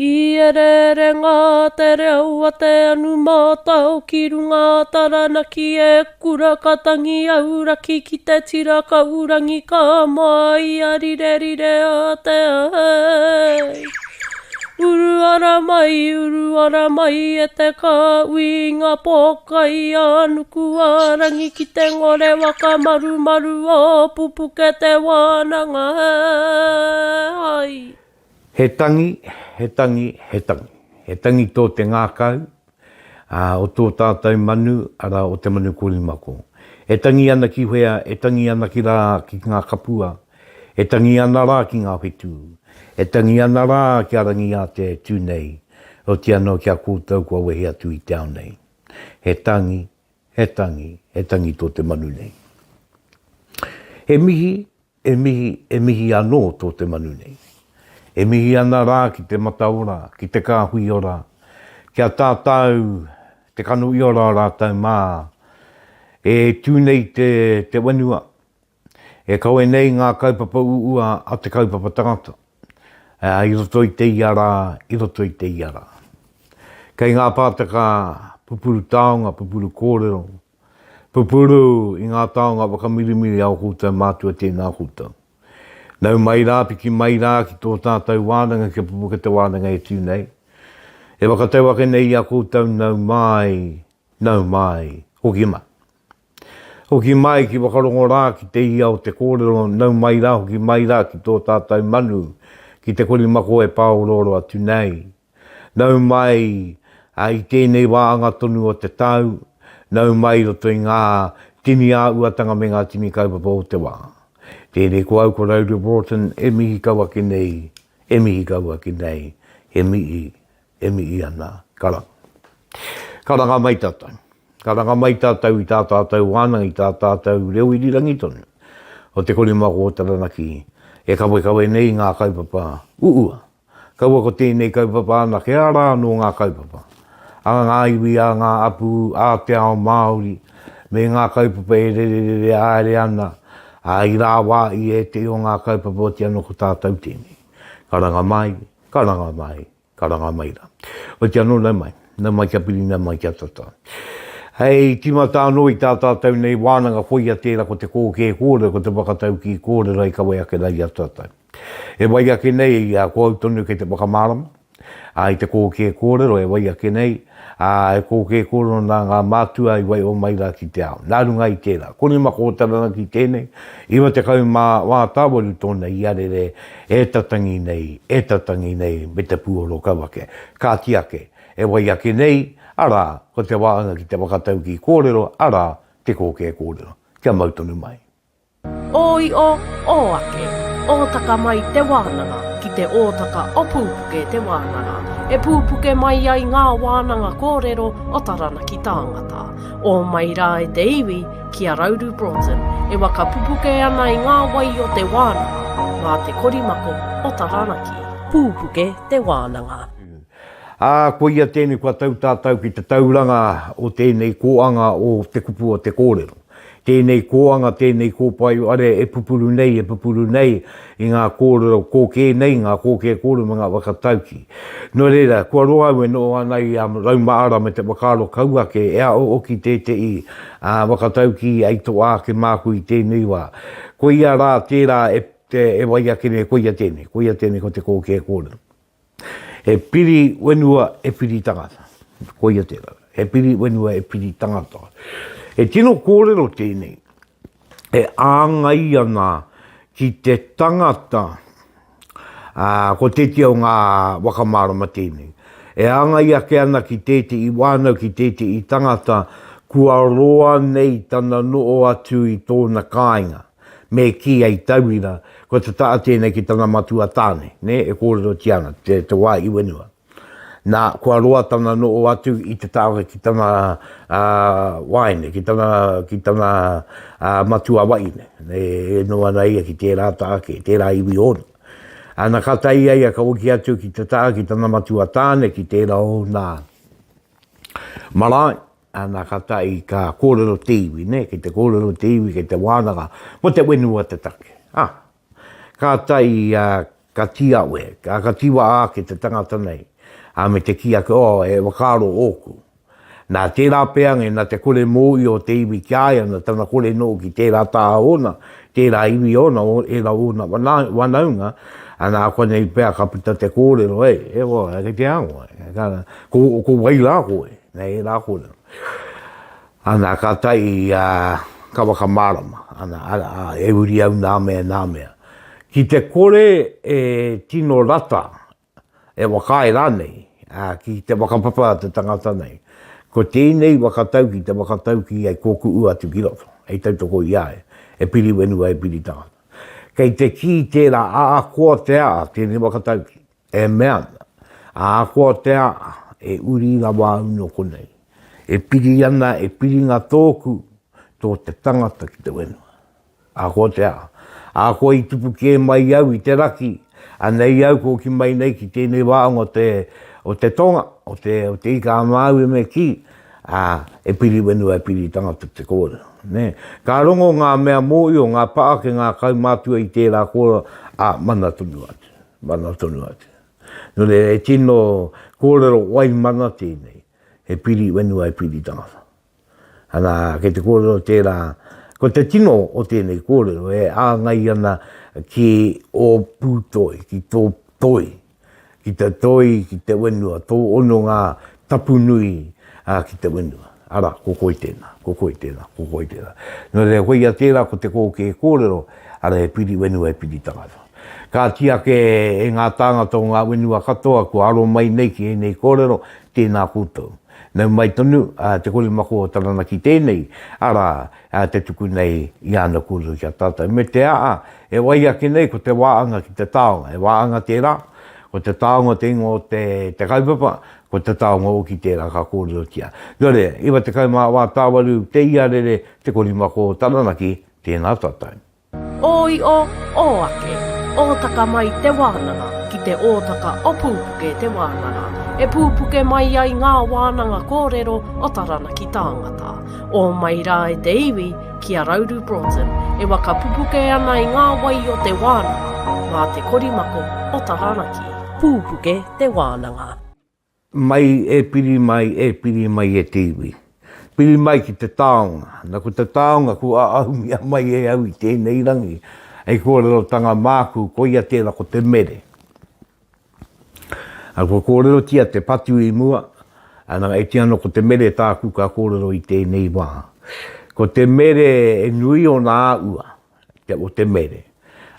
I ereere ngā te reo a te anu mātao ki runga a Taranaki e kura ka tangi auraki ki te tira kaurangi ka māia rirerire a te ai. Uru ara mai, uru ara mai e te kāhui i ngā pōkai a nuku a rangi ki te ngore waka marumaru o Pupuke te wānanga hai. He tangi, he tangi, he tangi. He tangi tō te ngākau, ā, o tō tātou manu, arā, o te manu korimako. E tangi ana ki whea, e tangi ana ki rā, ki ngā kapua, e tangi ana rā ki ngā whetū, e tangi ana rā ki a Rangiātea e tū nei, oti anō ki a koutou kua wehe atu i te ao nei. He tangi, he tangi, he tangi tō te manu nei. He mihi, E mihi, e mihi anō tō te manu nei. E mihi ana rā ki te mataora, ki te kāhui ora, ki a tātou te kanohi ora o rātou mā, e tū nei te, te whenua, e kawe nei ngā kaupapa uua a te kaupapa tangata, i roto i te ia rā, i roto i te ia rā. Kei ngā pātaka pupuru taonga, pupuru kōrero, Pupuru i ngā taonga whakamirimiri a ō koutou mātua tēnā koutou. Nau mai rā, piki mai rā ki tō tātou wānanga kia pupuke te wānanga e tū nei. E whakatau ake nei i a koutou nau mai, nau mai, hoki mai. Hoki mai ki whakarongo rā ki te ia o te kōrero, nau mai rā, hoki mai rā ki tō tātou manu, ki te korimako e pāorooro atu nei. Nau mai i tēnei wā anga tonu o te tau, nau mai i roto i ngā tini āhuatanga me ngā tini kaupapa o te wā. Tēnei ko au ko Rauru Broughton e mihi kau ake nei, e mihi kau ake nei, e mihi, e mihi ana, karanga. Karanga mai tātou. Karanga mai tātou i tā tātou wānanga, i tā tātou reo irirangi tonu o Te Korimako o Taranaki e kawekawe nei i ngā kaupapa uua Kaua ko tēnei kaupapa anake, arā anō ngā kaupapa a ngā iwi, a ngā apū, a te ao Māori, me ngā kaupapa e rererere haere ana, ā, i rāwā i ētehi o ngā kaupapa oti anō ko tātou tēnei. Karanga mai, karanga mai, karanga mai rā. Oti anō nau mai, nau mai kia piri, nau mai kia tata. Hei tīmata anō i tā tātou nei wānanga koia tērā ko te kōkē kōrero, ko te whakataukī kōrero i kawe ake rā i a tātou. E wai ake nei, ko au tonu kei te whakamārama, ā, i te kōkē kōrero e wai ake nei, ā, e kōkē kōrero nā ngā mātua i waiho mai rā ki te ao. Nā runga i tērā, kore mako o Taranaki tēnei, 98 tōna iarere e tatangi nei, e tatangi nei me te puoro kau ake. Kāti ake, e wai ake nei, arā, ko te wāhanga ki te whakataukī kōrero, arā, te kōkē kōrero. Kia mau tonu mai. Ō iʻo, ō ake, ōtaka mai te wānanga ki te ōtaka o Pūpuke te wānanga, e pūpuke mai ai ngā wānanga kōrero o Taranaki tāngata. Ō mai rā e te iwi ki a Rauru Broughton e waka pupuke ana i ngā wai o te wānanga mā te korimako o Taranaki. Pūpuke te wānanga. Ā, koia tēnei kua tau tātou ki te tauranga o tēnei kōanga o te kupu o te kōrero. Tēnei kōanga, tēnei kōpae whare e pupuru nei, e pupuru nei i ngā kōrero kōkē nei, ngā kōkē kōrero me ngā whakataukī. Nō reira, kua roa au e noho ana i a Raumaara me te whakaaro kau ake e aʻo oki tētehi whakataukī hei toa ake māku i tēnei wā. Koia rā tērā e wai ake nei, koia tēnei, koia tēnei ko te kōkē kōrero. He piri whenua e piri tangata. Koia tērā. He piri whenua e piri tangata. He tino kōrero tēnei e āngai ana ki te tangata, ā, ko tētehi o ngā whakamārama tēnei, e āngai ake ana ki tētehi whānau, ki tētehi tangata kua roa nei tana noho atu i tōna kāinga. Me kī hei tauira, ko te taha tēnei ki tana matua tāne, nē, e kōrerotia ana, te, te wā i whenua. Nā, kua roa tana noho atu i te taha ki tana uh, waene, ki tana, ki tana uh, matua waine. E, e noho ana ia ki tērā taha kē, tērā iwi ōna. Ana ka tae ia ia ka hoki atu ki te taha ki tana matua tāne, ki tērā ōna marae, Ana ka tae ka kōrero te iwi, nē, kei te kōrero te iwi, kei te wānanga, mō te whenua te take. Ah, ka tae ka tīawe, ka, ka tīwaa ake te tangata nei. Ā, me te kī ake, oh, he whakaaro ōku. Nā tērā pea, nā te kore mōhio o te iwi ki a ia, nā tana kore noho ki tērā taha ōna, tērā iwi ōna, ērā ōna whanaunga, ana, konei pea ka puta te kōrero, e, e hoa, kei te aha koe? Ko, ko wai rā koe? Nā ērā kōrero. Ana, ka tae, ka whakamārama, ana, ana, e uri au nā mea, nā mea. Ki te kore e tino rata e whakaae rānei ki te whakapapa a te tangata nei. Ko tēnei whakatauki te whakatauki hei kōkuʻu atu ki roto, hei tautoko i a ia, e piri whenua, e piri tangata. Kei te kī tērā ahakoa te aha tēnei whakatauki, e mea ana, ahakoa te aha, e uri rawa au nō konei. E piri ana, e piringa tōku, tō te tangata ki te whenua. Ahakoa te aha. Ahakoa i tupu kē mai au i te raki, anei au kua hoki mai nei ki tēnei wāhanga o te, o te tonga, o te, o te Ika-a-Māui me kī, ā, e piri whenua, e piri tangata te kōrero, nē. Ka rongo ngā mea mōhio, ngā pāke, ngā kaumātua i tērā kōrero, ā, mana tonu atu, mana tonu atu. Nō reira, he tino kōrero waimana tēnei, he piri whenua, he piri tangata. Ana, kei te kōrero tērā, ko te tino o tēnei kōrero e āngai ana ki ō pūtoi, ki tō toi, ki te toi, ki te whenua, tō hononga tapu nui ki te whenua. Arā, ko koe tēnā, ko koe tēnā, ko koe tēnā. Nō reira, koia tērā ko te kōkē kōrero, arā, he piri whenua, he piri tangata. Kāti ake e ngā tāngata o ngā whenua katoa kua aro mai nei ki ēnei kōrero, tēnā koutou. Nau mai tonu te korimako o Taranaki tēnei, arā, te tuku nei i āna kōrero ki a tātou. Me te aha, e wai ake nei ko te wāanga ki te taonga. He wāanga tērā, ko te taonga te ingoa o te, te kaupapa, ko te taonga hoki tērā ka kōrerotia. Nō reira, 94 tāwaru te iarere, te korimako o Taranaki, tēnā tātou. Ō io, ō ake, ōtaka mai te wānanga ki te ōtaka o Pūpuke te wānanga, e pūpuke mai ai ngā wānanga kōrero o Taranaki tāngata. Ō mai rā e te iwi ki a Rauru Broughton e waka pupuke ana i ngā wai o te wānanga mā te korimako o Taranaki. Pūpuke te wānanga. Mai e piri mai, e piri mai e te iwi. Piri mai ki te taonga. Na ko te taonga kua ahumia mai e au i tēnei rangi, hei kōrerotanga māku, koia tērā ko te mere. A kua kōrerotia te patu i mua, ana e tia ana ko te mere tāku ka kōrero i tēnei wā. Ko te mere e nui ōna āua. te, o te mere.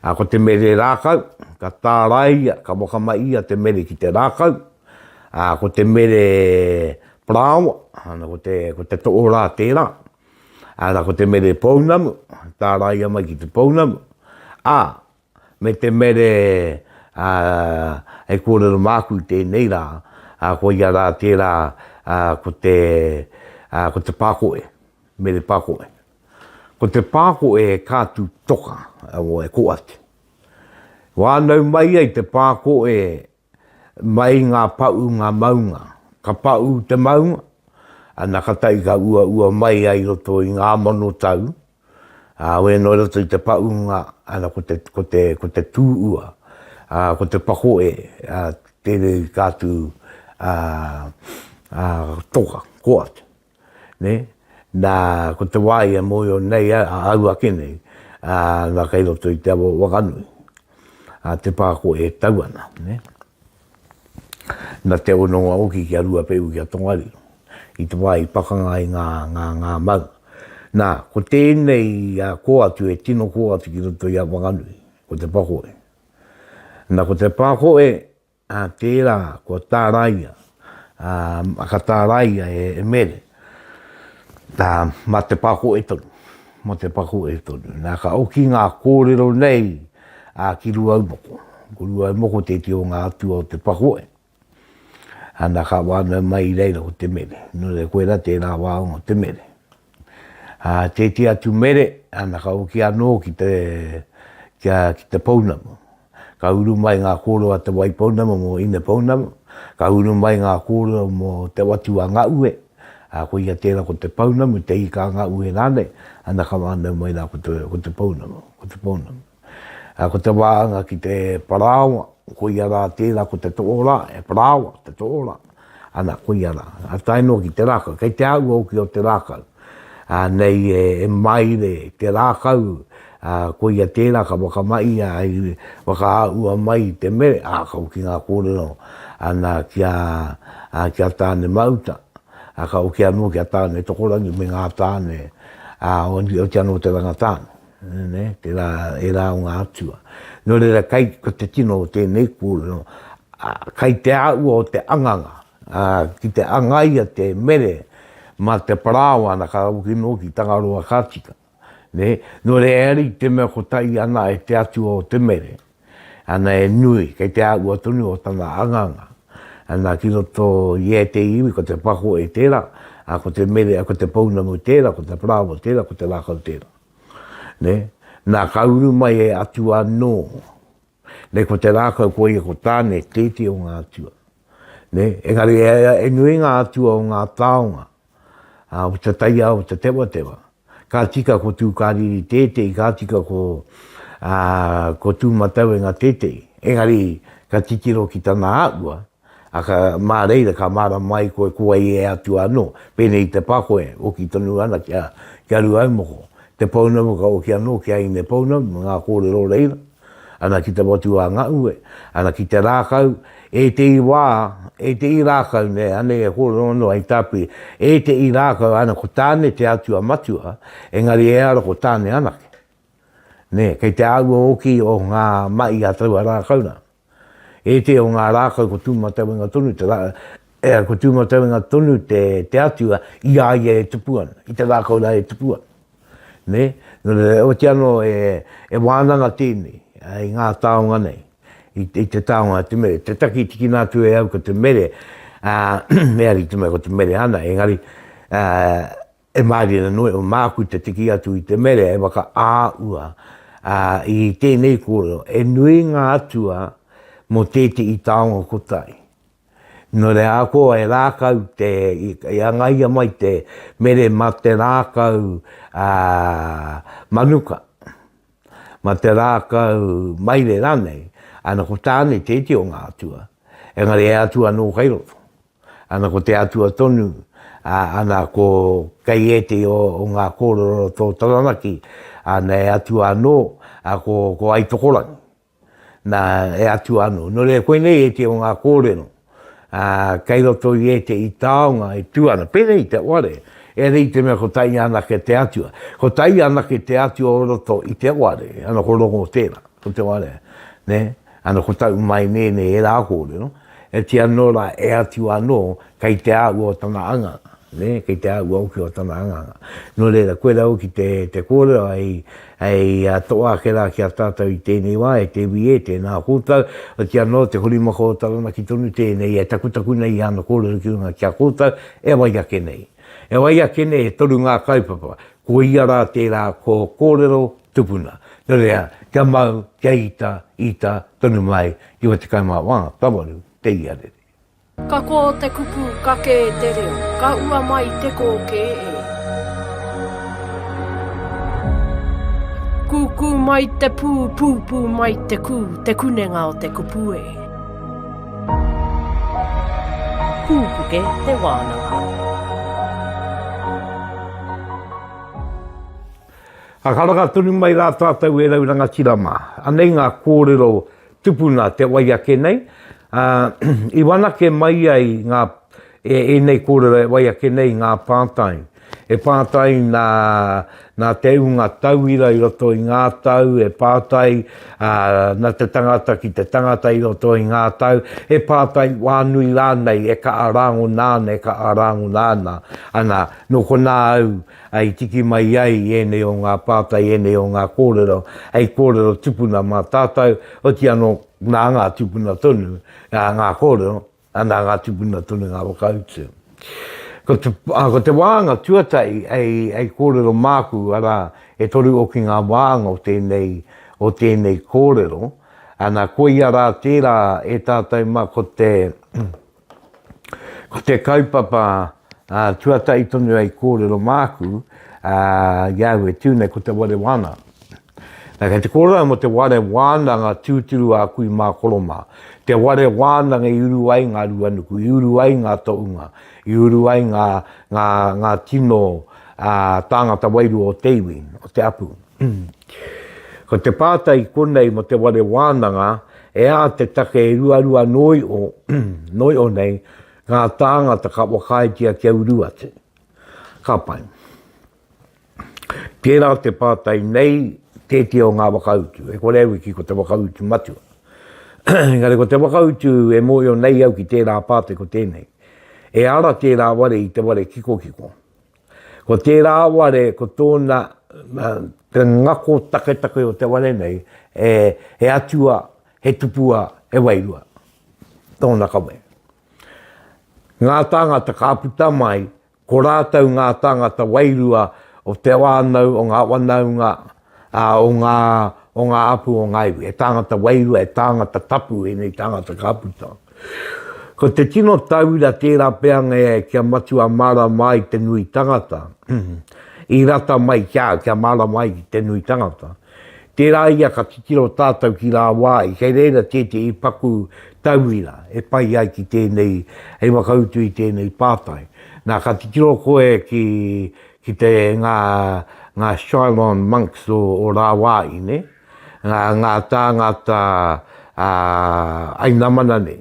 Ā, ko te mere rākau, ka tāraia, ka whakamahia te mere ki te rākau. Ā, ko te mere parāoa, ana, ko te, ko te tohorā tērā. Ā, ko te mere pounamu, tāraia mai ki te pounamu. Ā, me te mere, ā, hei kōrero māku i tēnei rā, ā, koia rā tērā, ā, ko te, ā, ko te pākoe, mere pākoe. Ko te pākoe e kātū toka, e koati. Whānau mai ai te pākoe mai ngā paʻu ngā maunga. Ka paʻu te maunga, ana ka tae ka uaua mai ai roto i ngā mano tau, ā, wēnō i roto i te paʻunga, ana ko te, ko te, ko te tū ua, ā, ko te pakoe, ā, tēnei kātū, ā, ā, toka, koati. Nē? Nā, ko te wā ia mōhio nei a au ake nei, ā, nā kei roto i te awa o Wakanui, ā, te pā ko e tau ana, nē? Nā te hononga hoki ki a Ruapehu ki a Tongariro, i te wā i pakanga ai ngā, ngā, ngā maunga. Nā, ko tēnei a kō atu e tino kō atu ki roto i a Wanganui, ko te pakoe. Nā, ko te pākoe, Ā, tērā kua tāraia, ā, ka tāraia e Mere, ā, mā te pakoe tonu, mā te pakoe tonu. Nā, ka oki ngā kōrero nei, ā, ki Rūaumoko. Ko Rūaumoko tētehi o ngā atua o te pakoe. Ā, nā, ka whānau mai i reira ko te mere. Nō reira, koirā tērā wāhanga o te mere. Ā, tētehi atu mere, ana ka hoki anō ki te, kia, ki te pounamu. Ka uru mai ngā kōrero a Te Waipounamu mō Inepounamu, ka uru mai ngā kōrero mō Te Watu a Ngaue, ā, koia tērā ko te pounamu, te ika a Ngaue rānei, ana ka whānau mai rā ko te, ko te pounamu, ko te pounamu. Ā, ko te wāhanga ki te parāoa. Koia rā tērā ko te tohorā, he parāoa te tohorā. Ana, koia rā. A tae noa ki te rākau. Kei te āhua hoki o te rākau. Ā, nei e, e maire te rākau, ā, koia tērā ka whakamahia hei whakaāhua mai i te mere, ā, ka hoki ngā kōrero, ana, ki a, ā, ki a Tāne-mahuta, ā, ka hoki anō ki a Tāne-tokorangi me ngā tāne, ā, oti anō te rangatāne. Nē, tērā, ērā o ngā atua. Nō reira, kai, ko te tino o tēnei kōrero, ā, kai te āhua o te anganga, ā, ki te angaia te mere mā te parāoa ana ka hoki noa ki Tangaroa ka tika. Nē, nō reira, engari i te mea kotahi ana e te atua o te mere, Ana e nui, kei te āhua tonu o tana anganga. Ana ki roto i ētehi iwi ko te pako e tērā, ā, ko te mere, ko te pounamu tērā, ko te parāoa tērā, ko te rākau tērā. Nē? Nā, ka uru mai e atua anō. Nei, ko te rākau koia ko Tāne, tētehi o ngā atua. Nē? Engari e, e nui ngā atua o ngā taonga. ā, o te taiao o te tewatewa. Ka tika ko Tūkāriri tētehi, ka tika ko, ā, ko Tūmatauenga tētehi. Engari, ka titiro ki tana āhua, ā, ka, mā reira ka mārama ai koe ko wai e atua anō. Pēnei i te pakoe, oki tonu ana ki a, ki a Rūaumoko. Te pounamu ka oki anō ki a Hinepounamu me ngā kōrero reira. Ana ki te watu a Ngaue, ana ki te rākau, ētehi wā, ētehi rākau nei, anei e kōrero anō hei tāpiri, ētehi rākau, ana ko Tāne te atua matua, engari ehara ko Tāne anake. Nē, kei te āhua hoki o ngā mahi a taua rākau rā. Ētehi o ngā rākau ko Tūmatauenga tonu te rā, e, ko Tūmatauenga tonu te, te atua i a ia e tupu ana, i te rākau rā e tupu ana. Nē? Nō reira, oti anō e, e wānanga tēnei i ngā taonga nei, i, i te taonga te mere. Te taki tikina atu e au ko te mere, ā, engari te mea ko te mere ana, engari, ā, E mārire noa iho māku te tiki atu i te mere e whakaāua i tēnei kōrero, e nui ngā atua mō tētehi taonga kotahi. Nō reira ahakoa e rākau te, i hangaia mai te mere mā te rākau manuka, mā te rākau maire rānei, ana ko Tāne tētehi o ngā atua, engari he atua anō kei roto. Ana ko te Atua tonu, ā, ana ko kei ētehi o, o ngā kōrero tō Taranaki, ana e Atua anō, ā, ko, ko Aitokorangi. Nā, e Atua anō. Nō reira, koinei ētehi o ngā kōrero, ā, kei roto i ētehi taonga e tū ana, pēnei i te ware, ehara i te mea ko tai anake te Atua. Ko tai anake te Atua o roto i te ware, ana ko Rongo tērā, ko te ware, nē? Ana ko tau mai nēnei ērā kōrero, e tia anō rā, e atu anō, kei te āhua o tana anganga, nē, kei te āhua hoki o tana anganga. Nō reira, koirā hoki te, te kōrero hei, hei toa ake rā ki a tātou i tēnei wā, e te iwi e, tēnā koutou, otirā anō te horimaka o Taranaki tonu tēnei e takutaku nei i āna kōrero ki runga ki a koutou, e wai ake nei. E wai ake nei, e toru ngā kaupapa, ko ia rā tērā ko kōrero, tupuna. Nō reira, kia mau, kia ita, ita tonu mai, 94, tawaru, te iarere. Ka kō te kupu, ka kē te reo, ka ua mai te kōkē e. Kūkū mai te pū, pūpū mai te kū, te kunenga o te kupu e. Pūpuke te wānanga. Ka karanga tonu mai rā tātou e rau rangatira mā. Anei ngā kōrero tupuna te wai ake nei, ā, i wanake mai ai ngā, e, ēnei kōrero e wai ake nei ngā pātai. E pātai nā, nā te ūnga tauira i roto i ngā tau, e pātai, ā, nā te tangata ki te tangata i roto i ngā tau, he pātai wānui rānei e kaha rāngona ana, e kaha rāngona ana, ana, nō konā au, ā, i tiki mai ai i ēnei o ngā pātai, ēnei o ngā kōrero, hei kōrero tupuna mā tātou, oti anō, nā ngā tupuna tonu ngā kōrero, ā, nā ngā tupuna tonu ngā whakautu. Ko te, ā, ko te wāhanga tuatahi hei, hei kōrero māku, arā, e toru hoki ngā wāhanga o tēnei, o tēnei kōrero, ana, koia rā tērā e tātou mā ko te, Ko te kaupapa tuatahi tonu hei kōrero māku, i a au e tū nei ko te ware wānanga. Nā, kei te kōrero au mō te ware wānanga tūturu a kui mā koro mā. Te ware wānanga i uru ai ngā ruanuku, i uru ai ngā tohunga, i uru ai ngā, ngā, ngā tino ā, tāngata wairua o te iwi, o te apu. Ko te pātai konei mō te ware wānanga, e aha te take e ruarua noio, noio nei, ngā tāngata ka whakaaetia kia uru atu? Ka pai. Tērā te pātai nei, tētehi o ngā whakautu. E kore au e kī ko te whakautu matua. Engari ko te whakautu e mōhio nei au ki tērā pātai ko tēnei. E ara tērā ware i te ware kikokiko. Ko tērā ware ko tōna te ngako taketake o te ware nei, e, he atua, he tupua, he wairua. Tōna kawe. Ngā tāngata ka puta mai, Ko rātou ngā tāngata wairua o te whānau, o ngā whanaunga, ā, o ngā, o ngā hapū, o ngā iwi. He tāngata wairua, he tāngata tapu ēnei tāngata ka puta. Ko te tino tauira tērā pea kia matua mārama ai te nui tangata, i rata mai ki a au, kia mārama ai te nui tangata. Tērā ia ka titiro tātou ki rāwāhi, kei reira tētehi paku tauira e pai ai ki tēnei, hei whakautu i tēnei pātai. Nā, ka titiro koe ki, ki te, ngā, ngā Shylon monks o, o rāwāhi, nē? Ngā, ngā tāngata ā, ainamana nei.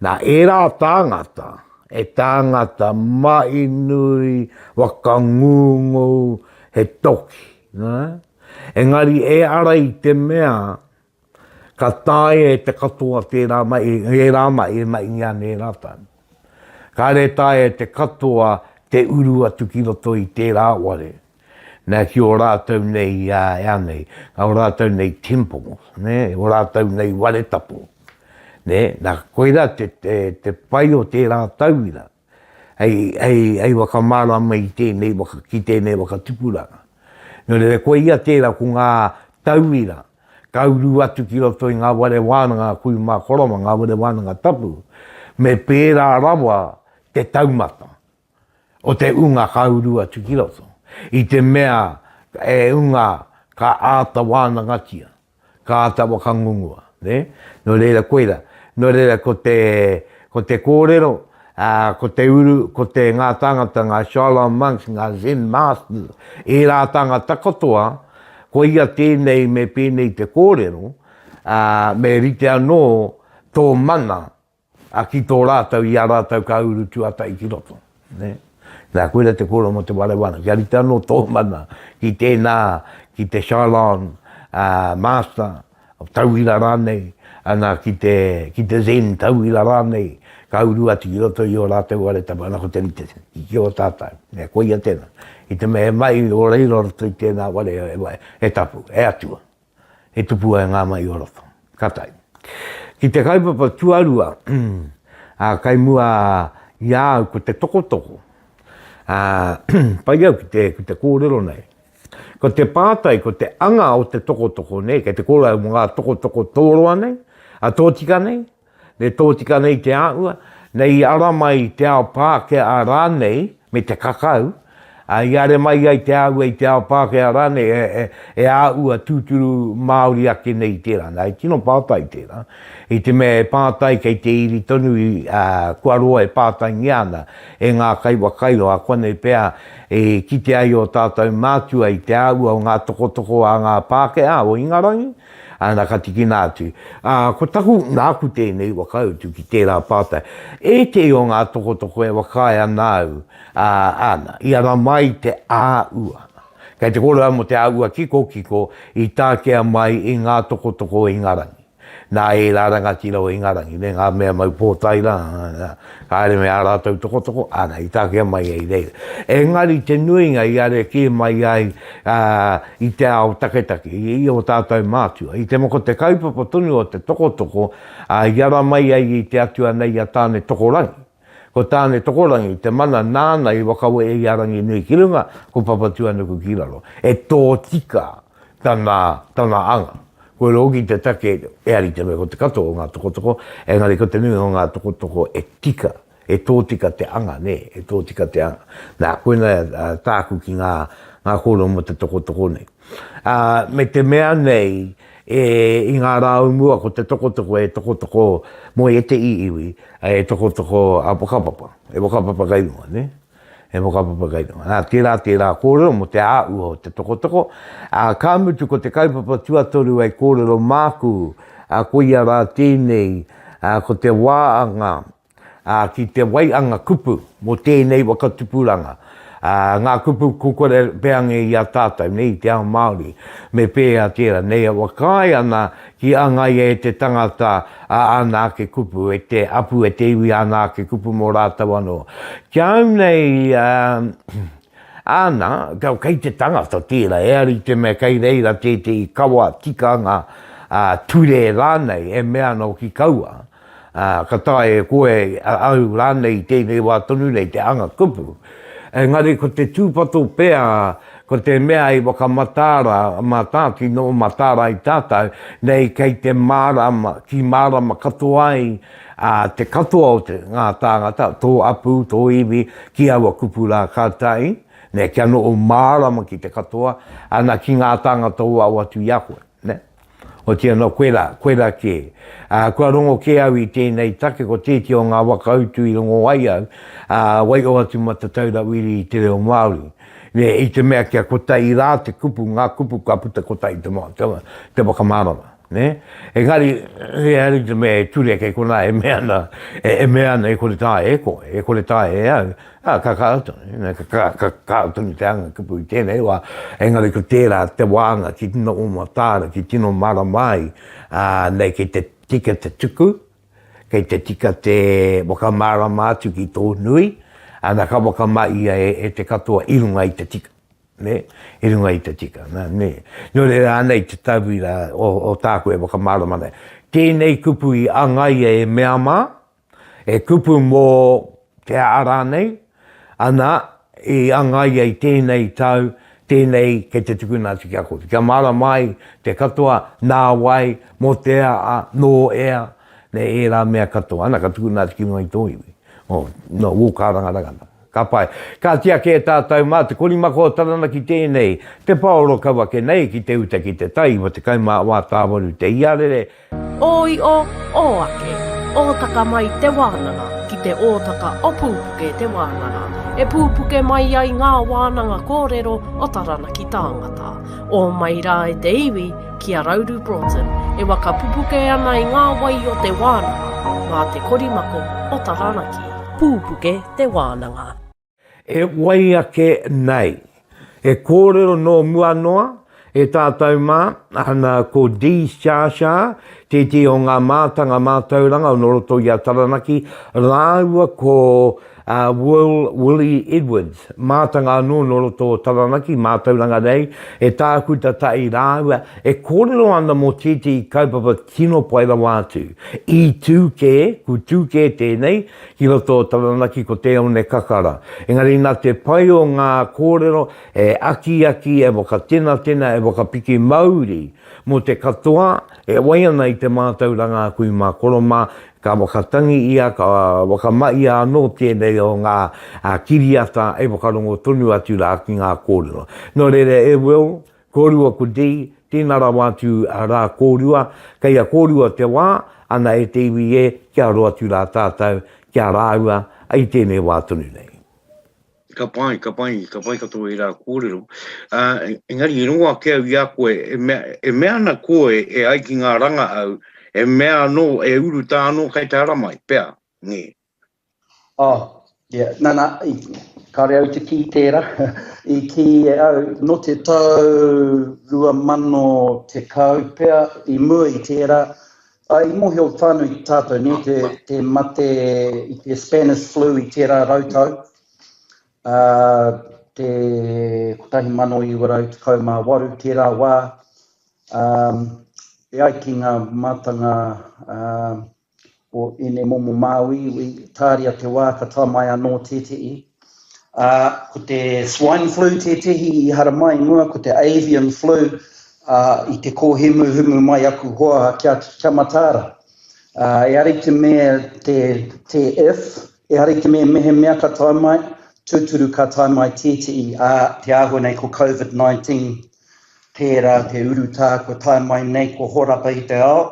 Nā, ērā tāngata, e tāngata mahi nui, whakangungu, he toki, nē? Engari e ara i te mea ka taea e te katoa tērā mahi, ērā mahi e mahingia ana e rātou. Kāre e taea e te katoa te uru atu ki roto i tērā ware, nā, ki ō rātou nei, ea nei, ō rātou nei temples, nē, ō rātou nei ware tapu, nē, nā, koirā te, te, te pai o tērā tauira. hei, hei, hei whakamārama i tēnei waka, ki tēnei whakatupuranga. Nō reira, koia tērā ko ngā tauira ka uru atu ki roto i ngā ware wānanga a kui mā koro mā, ngā ware wānanga tapu, me pērā rawa te taumata o te unga ka uru atu ki roto. I te mea e unga ka āta wānangatia. Ka āta whakangungua, nē? Nō reira, koira. Nō reira, ko te, ko te kōrero, ā, ko te uru, ko te ngā tāngata, ngā Shaolin monks, ngā Zen masters, ērā tāngata katoa, koia tēnei me pēnei te kōrero, ā, me rite anō tō mana A ki tō rātou i a rātou ka uru tuatahi ki roto. Nē? Nā, koira te kōrero mō te ware wana. Kia rite anō tō mana ki tēnā, ki te Shylon uh, Master, tauira rānei, ana ki te, ki te Zen tauira rānei, ka uru atu ki roto i ō rātou ware tapu, ana ko te rite ki ō tātou. Nē, koia tēnā. I te mea he mahi o reira o roto i tēnā ware, he, he tapu, he atua. e tupu ai ngā mahi o roto. Ka tae. Ki te kaupapa tuarua, ā, kai mua i a au ko te tokotoko. Ā, pai au ki te, ki te kōrero nei. Ko te pātai, ko te anga o te tokotoko nei, kei te kōrero au mō ngā tokotoko tōroa nei, a tōtika nei, Me tōtika nei te āhua, nei i ara mai i te ao Pākehā rānei, me te kakau, ā, i are mai ai te āhua i te ao Pākehā rānei, e, e, e āhua tūturu Māori ake nei i tērā. Nā, he tino pātai tērā, i te mea he pātai kei te iri tonu i, ā, kua roa e pātaingia ana e ngā kaiwhakairo, ahakoa nei pea i kite ai ō tātou mātua i te āhua o ngā tokotoko a ngā Pākehā o Ingarangi, Ana ka tikina atu. Ā, ko taku, nāku tēnei whakautu ki tērā pātai. Ētehi o ngā tokotoko e whakaae ana au, ā, āna, i ara mai te ā-ua. Kei te kōrero au mō te ā-ua kikokiko i takea mai i ngā tokotoko o Ingarangi. Nā ērā rangatira o Ingarangi, me ngā mea mau pōtae rā, ka haere me ā rātou tokotoko, āna, i takea mai ai reira. Engari te nuinga i are kē mai ai, ā, i te ao taketake, i ō tātou mātua. I te moko te kaupapa tonu o te tokotoko, ā, i ara mai ai i te atua nei a Tāne Tokorangi. Ko Tāne Tokorangi te mana nāna i whakawehe i a Ranginui ki runga, ko Papatūānuku ki raro. E tōtika tana, tana anga. Koira hoki te take, ehara i te mea ko te katoa o ngā tokotoko, engari ko te nuinga o ngā tokotoko e tika E tōtika te anga, nē, e tōtika te anga. Nā, koinā tāku ki ngā, Ngā kōrero mō te tokotoko nei. Ā, me te mea nei, e, i ngā rā o mua ko te tokotoko e tokotoko mō ētehi iwi, e tokotoko a whakapapa, e whakapapa kei runga, nē? E whakapapa kei runga. Nā, tērā tērā kōrero mō te āhua o te tokotoko, ā, ka mutu ko te kaupapa tuatoru hei kōrero māku, ā, koia rā tēnei, ā, ko te wāanga, ā, ki te waianga kupu mō tēnei waka tupuranga, ā, ngā kupu kukore peange i a tātou, nei, i te ao Māori, me pēhea tērā, nei e whakaae ana ki angaia e te tangata ā āna ake kupu, e te apu, e te iwi āna ake kupu mō rātou anō. Ki a au nei, ā, āna, kei te tangata tērā, eari te mea kei reira tētehi kawa, tikanga, ā, ture rānei e mea ana hoki kaua, ā, ka taea e koe, a au rānei i tēnei wā tonu nei te anga kupu. Engari ko te tūpato pea, ko te mea i whakamataara, mātāki nō mataara ai tātou, nei kei te mārama, ki mārama katoa ai ā, te katoa o te, ngā tāngata, tō apu, tō iwi, ki aua kupu rā ka tahi, nē, kia noho mārama ki te katoa, ana ki ngā tāngata o waho atu i a koe, nē. Otiia nō koe rā, koe rā kē. Ā, kua rongo kē au i tēnei take, ko tēti o ngā waka utu i rongo ai au, ā, waiho atu ma te taura wiri i te reo Māori. Nē, i te mea kia kotahi rā te kupu, ngā kupu ka puta kotahi te, te, te whakamārama. Nē? Engari, ehara i te mea e ture kei konā e mea ana, e, e mea ana e kore taea e koe, e kore taea e au, Ā, ka kaha tonu, ka, ka, ka kaha tonu te anga kupu i tēnei wā, engari ko tērā te wānga ki tino mataara, ki tino marama ai, ā, nei kei te tika te tuku, kei te tika te whakamārama atu ki tō nui, ana ka whakamahia e, e te katoa i runga i te tika. Nē, i runga i te tika, nā, nē. Nō reira, anei te tauira o, o tāku e whakamārama nei. Tēnei kupu i angaia e mea mā, He kupu mō te aa rānei, ana, i angaia i tēnei tau, tēnei kei te tukuna atu ki a koutou. Kia mārama ai te katoa, nā wai, mō te aa, nō ea, me ērā mea katoa. Ana, ka tukuna atu ki runga i tō iwi. Oh, nō, wō kārangaranga. Ka pai. Kāti ake e tātou mā te korimako o Taranaki tēnei, te paoro kau ake nei ki te uta ki te tai, 94 tāwaru te iarere, Ō io, ō ake, ōtaka mai te wānanga ki te ōtaka o Pūpuke te wānanga, e pūpuke mai ai ngā wānanga kōrero o Taranaki tāngata. Ō mai rā e te iwi ki a Rauru Broughton e waka pupuke ana i ngā wai o te wānanga mā te korimako o Taranaki. Pūpuke te wānanga. E wai ake nei. E kōrero nō mua noa, e tātou mā, ana ko Dee Sciascia, tētehi o ngā mātanga mātauranga nō roto i a Taranaki, rāua ko Will Willie Edwards, mātanga anō nō roto o Taranaki, mātauranga nei, e tākuta tahi rāua, e kōrero ana mō tētehi kaupapa tino pai rawa atu. I tū kē, ku tū kē tēnei, Ki roto o Taranaki ko Te One Kakara. Engari nā te pai o ngā kōrero e akiaki, e whakatenatena, e whakapiki mauri mō te katoa e wai ana i te mātauranga a kui mā koro mā, ka whakatangi ia, ka whakamahia anō tēnei o ngā kiriata e whakarongo tonu atu rā ki ngā kōrero. Nō reira e Will, Kōrua ko Dee, tēnā rawa atu rā kōrua, kei a kōrua te wā, ana e te iwi e, kia aro atu rā tātou, ki a rāua, i tēnei wā tonu nei. Ka pai, ka pai, ka pai katoa ērā kōrero. Ā, engari i rongo ake au i a koe, e mea, e mea ana koe e ai ki ngā rangahau, e mea anō, e urutā anō kei te haramai, pea, nē? Oh, yeah, nana, i, kāore au te kī tērā. I kī e au, nō te tau 2010 pea, i mua i tērā, uh, i mōhio whānui tātou, nē, te, te mate i te Spanish flu i tērā rautau, uh, te 1918, tērā wā, um, e ai ki ngā mātanga uh, o ēnei momo māuiui, tāria te wā ka tae mai anō tētehi. Ā, ko te swine flu tētehi i haramai i mua, ko te avian flu, ā, i te kōhemuhemu mai aku hoa kia, kia mataara. Ā, ehara i te mea te, te if, ehara i te mea mehemea ka tae mai, Tūturu ka tae mai tētehi, ā, te āhua nei ko Covid 19, tērā te urutā kua tae mai nei kua horapa i te ao.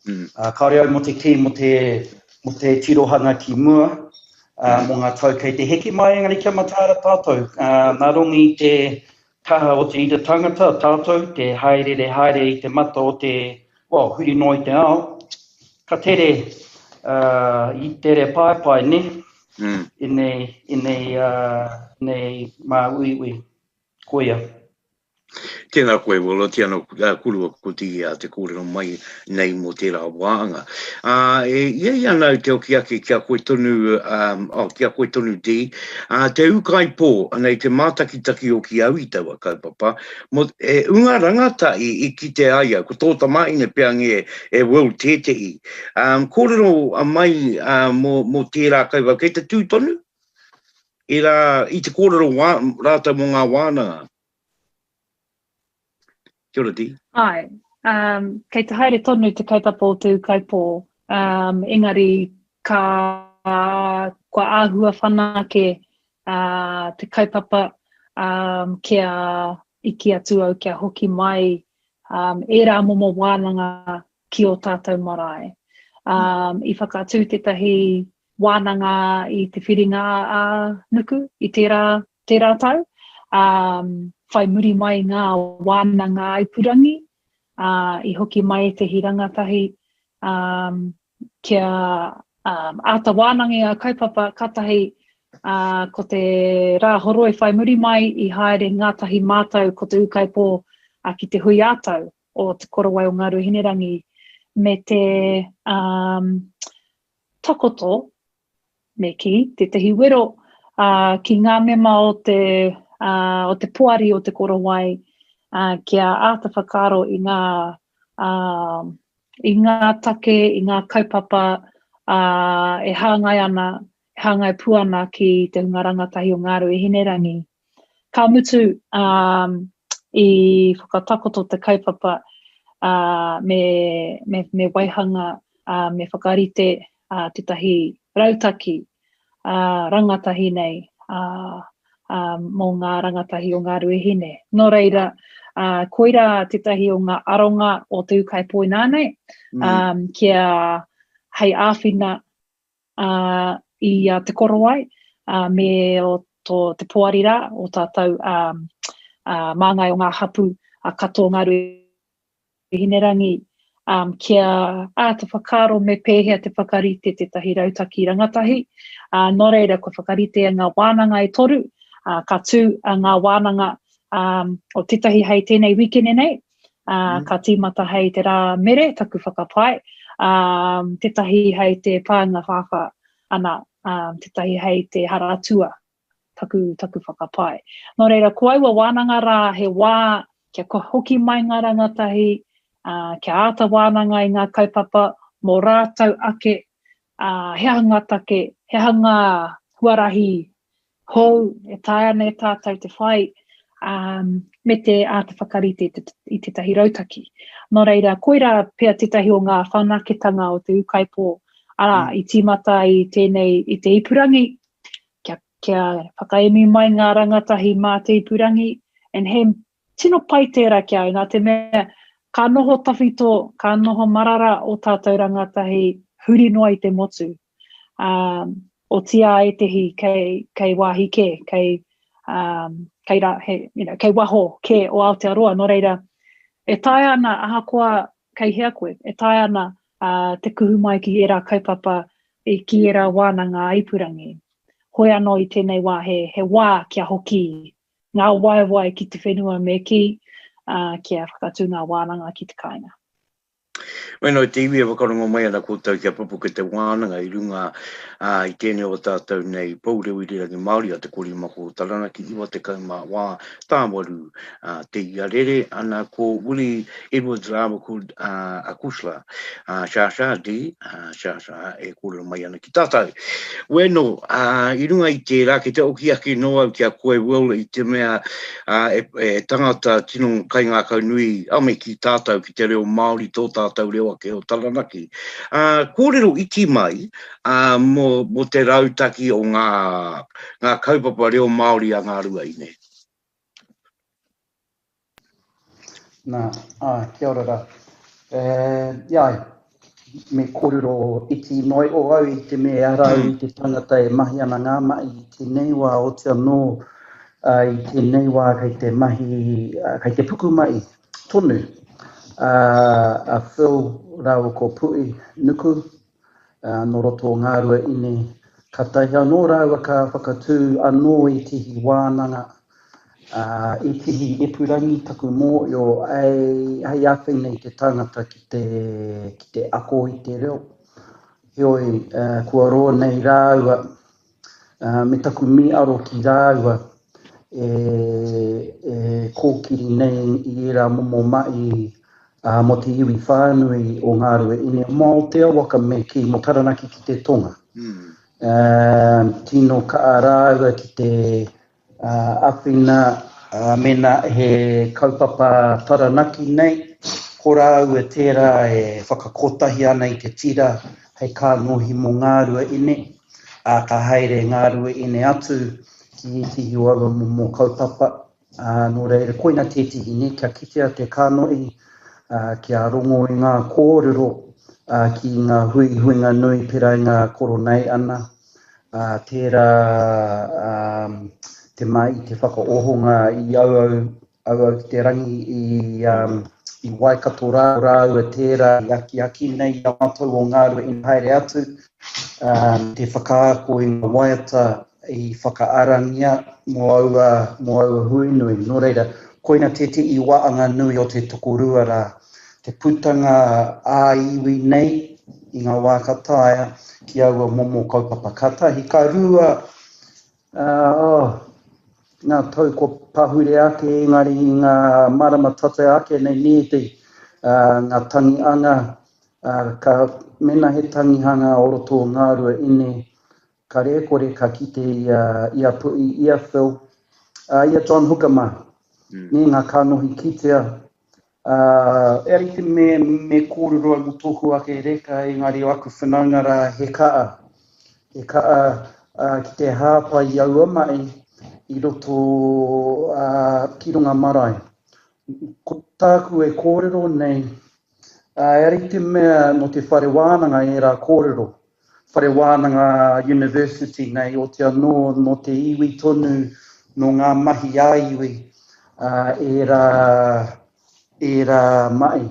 Ā, kāore au mō te kī mō te, mō te tirohanga ki mua, ā, mō ngā tau kei te heke mai, engari kia mataara tātou, ā, nā runga i te kaha o te ira tangata, tātou, te haerere haere i te mata o te, well, huri noa i te ao, ka tere, ā, i tere paepae, nē? Mm. Ēnei, ēnei, uh, ēnei māuiui. Koia. Tēnā koe, Will, oti anō kurua ko te ia te kōrero mai nei mō tērā wāhanga. Ā, e ia i ana au te oki ake ki a koe tonu, um, oh, ki a koe tonu, Dee, ā, te ūkaipō, anei te mātakitaki oki au i taua kaupapa, mō, e unga rangatahi i kite ai au, ko tō tamāhine pea nge e Will tētehi, Um, kōrero mai uh, mō, mō tērā kaupapa, kei te tū tonu? Ērā, i te kōrero wā, rātou mō ngā wānanga. Kia ora, Dee. Āe, um, kei te haere tonu te kaupapa o Te Ūkaipō, um, engari ka, kua āhua whanake uh, te kaupapa um, kia i kī atu au kia hoki mai um, ērā momo wānanga ki ō tātou marae. Um, I whakatū tētahi wānanga i te whiringa a nuku i tērā, tērā tau. Um, whai muri mai ngā wānanga ipurangi, uh, i hoki mai ētehi rangatahi um, kia um, āta wānanga i ngā kaupapa, kātahi uh, ko te rā horoi whai muri mai i haere ngātahi mātou ko te ūkaipō uh, ki te hui ā-tau o Te Korowai o Ngāruahinerangi me te um, takoto, me kī, tētahi wero uh, ki ngā mema o te, uh, o te poari o Te Korowai uh, kia āta whakaaro i ngā, uh, i ngā take, i ngā kaupapa uh, e hāngai ana, e hāngai pū ana ki te hunga rangatahi o Ngāruahinerangi. Ka mutu, um, i whakatakoto te kaupapa uh, me, me, me waihanga, uh, me whakarite uh, tētahi rautaki uh, rangatahi nei uh, uh, mō ngā rangatahi o Ngāruahine. Nō reira, uh, koirā tētahi o ngā aronga o Te Ūkaipō inānei, mm. um, kia hei āwhina ā, i a Te Korowai, ā, me o tō te poari rā, o tātou, ā, ā, māngai o ngā hapū, ā, katoa o Ngāruahinerangi, ā, kia āta whakaaro me pēhea te whakarite tētahi rautaki rangatahi. Ā, nō reira, kua whakaritea ngā wānanga e toru, ā, ka tū ngā wānanga, ā, o tētahi hei tēnei wīkene nei, ā, mm. ka tīmata hei te rā mere, taku whakapae, ā, tētahi hei te pānga whāwhā, ana, ā, tētahi hei te haratua, taku, taku whakapae. Nō reira, ko aua wānanga rā, he wā kia hoki mai ngā rangatahi, ā, kia āta wānanga i ngā kaupapa mō rātou ake, ā, he aha ngā take, he aha ngā huarahi hou e taea ana e tātou te whai, ā, me te āta whakarite i, te, i tētahi rautaki. Nō reira, koirā pea tētahi o ngā whanaketanga o te ūkaipō, arā, mm. i tīmata i tēnei, i te ipurangi, kia, kia whakaemi mai ngā rangatahi mā te ipurangi, and he tino pai tērā ki a au, nā te mea, ka noho tawhito, ka noho marara o tātou rangatahi huri noa i te motu. Ā, otīā ētehi kei, kei wāhi kē, kei, um, kei, rā, he, you know, kei waho kē o Aotearoa. Nō reira, e taea ana, ahakoa kei hea koe, e taea ana uh, te kuhu mai ki ērā kaupapa, i, ki ērā wānanga ā-ipurangi. Hoi anō i tēnei wā, he, he wā kia hoki ngā waewae ki te whenua me kī, ā, kia whakatū ngā wānanga ki te kāinga. Wēnā te iwi e whakarongo mai ana koutou kia pupuke te wānanga i runga i tēnei o tātou nei pou reo irirangi Māori a Te Korimako o Taranaki 94 tāwaru te iarere ana ko Willie Edwards rāua ko Akusla Shasha D Shasha e kōrero mai ana ki tātou. Wēnō, i runga i tērā kei te oki ake nō au ki a koe Will i te mea e tangata tino kaingākau nui, me kī tātou ki te reo Māori tō tātou. tātou reo ake o Taranaki. Ā, kōrero iti mai, ā, mō, mō te rautaki o ngā, ngā kaupapa reo Māori a Ngā Ruahine. Nā, āe, kia ora rā. E, āe, me kōrero iti noa iho au i te mea ehara au i te tangata e mahi ana ngā mahi i tēnei wā, oti anō i tēnei wā kei te mahi, kei te pukumahi tonu a Phil rāua ko Pu'i Nuku, nō roto o Ngāruaine. Kātahi anō rāua ka whakatū anō ētehi wānanga, ētehi ipurangi taku mōhio hei āwhina i te tangata ki te, ki te ako i te reo. Heoi, kua roa nei rāua me taku mīaro ki rāua e, e kōkiri nei i ērā momo mahi mō te iwi whānui o Ngāruaine, mō Aotea waka me kī, mō Taranaki ki te tonga. Tino kaha rāua ki te āwhina mēnā he kaupapa Taranaki nei, ko rāua tērā e whakakotahi ana i te tira hei kānohi mō Ngāruaine, ā, ka haere Ngāruaine atu ki ētehi o aua momo kaupapa. Ā, nō reira, koina tētehi, nē, kia kitea te kanohi, ā, kia rongo i ngā kōrero, ā, ki ngā huihuinga nui pērā i ngā Koroneiana, ā, tērā, ā, te mai i te whakaohonga i auau, auau ki te rangi i, ā, i Waikato rā, rāua tērā i akiaki nei i a mātou o Ngārua i haere atu, ā, te whakaako i ngā waiata i whakaarangia mō aua, mō aua hui nui. Nō reira, koina tētehi wāanga nui o te tokorua rā, te putanga ā-iwi nei i ngā wā ka taea ki aua momo kaupapa. Ka tahi, ka rua, oh, ngā tau kua pahure ake, engari i ngā marama tata ake nei nē te, ngā tangihanga, ka, mēnā he tangihanga o roto o Ngāruaine, Kare kore ka kite i a, i a Pu'i, i a Phil, ā, i a John Hooker mā. Nē, ngā kānohi kitea. Ā, e rite me, me kōrero au mō tōku ake reka, engari o aku whanaunga rā, he ka'a. He ka'a, ā, ki te hāpai i aua mahi i roto, ā, ki runga marae. Ko tāku e kōrero nei, ā, e rite mea nō te whare wānanga ērā kōrero. Whare wānanga University nei, oti anō nō te iwi tonu, nō ngā mahi ā-iwi ērā, ērā mahi.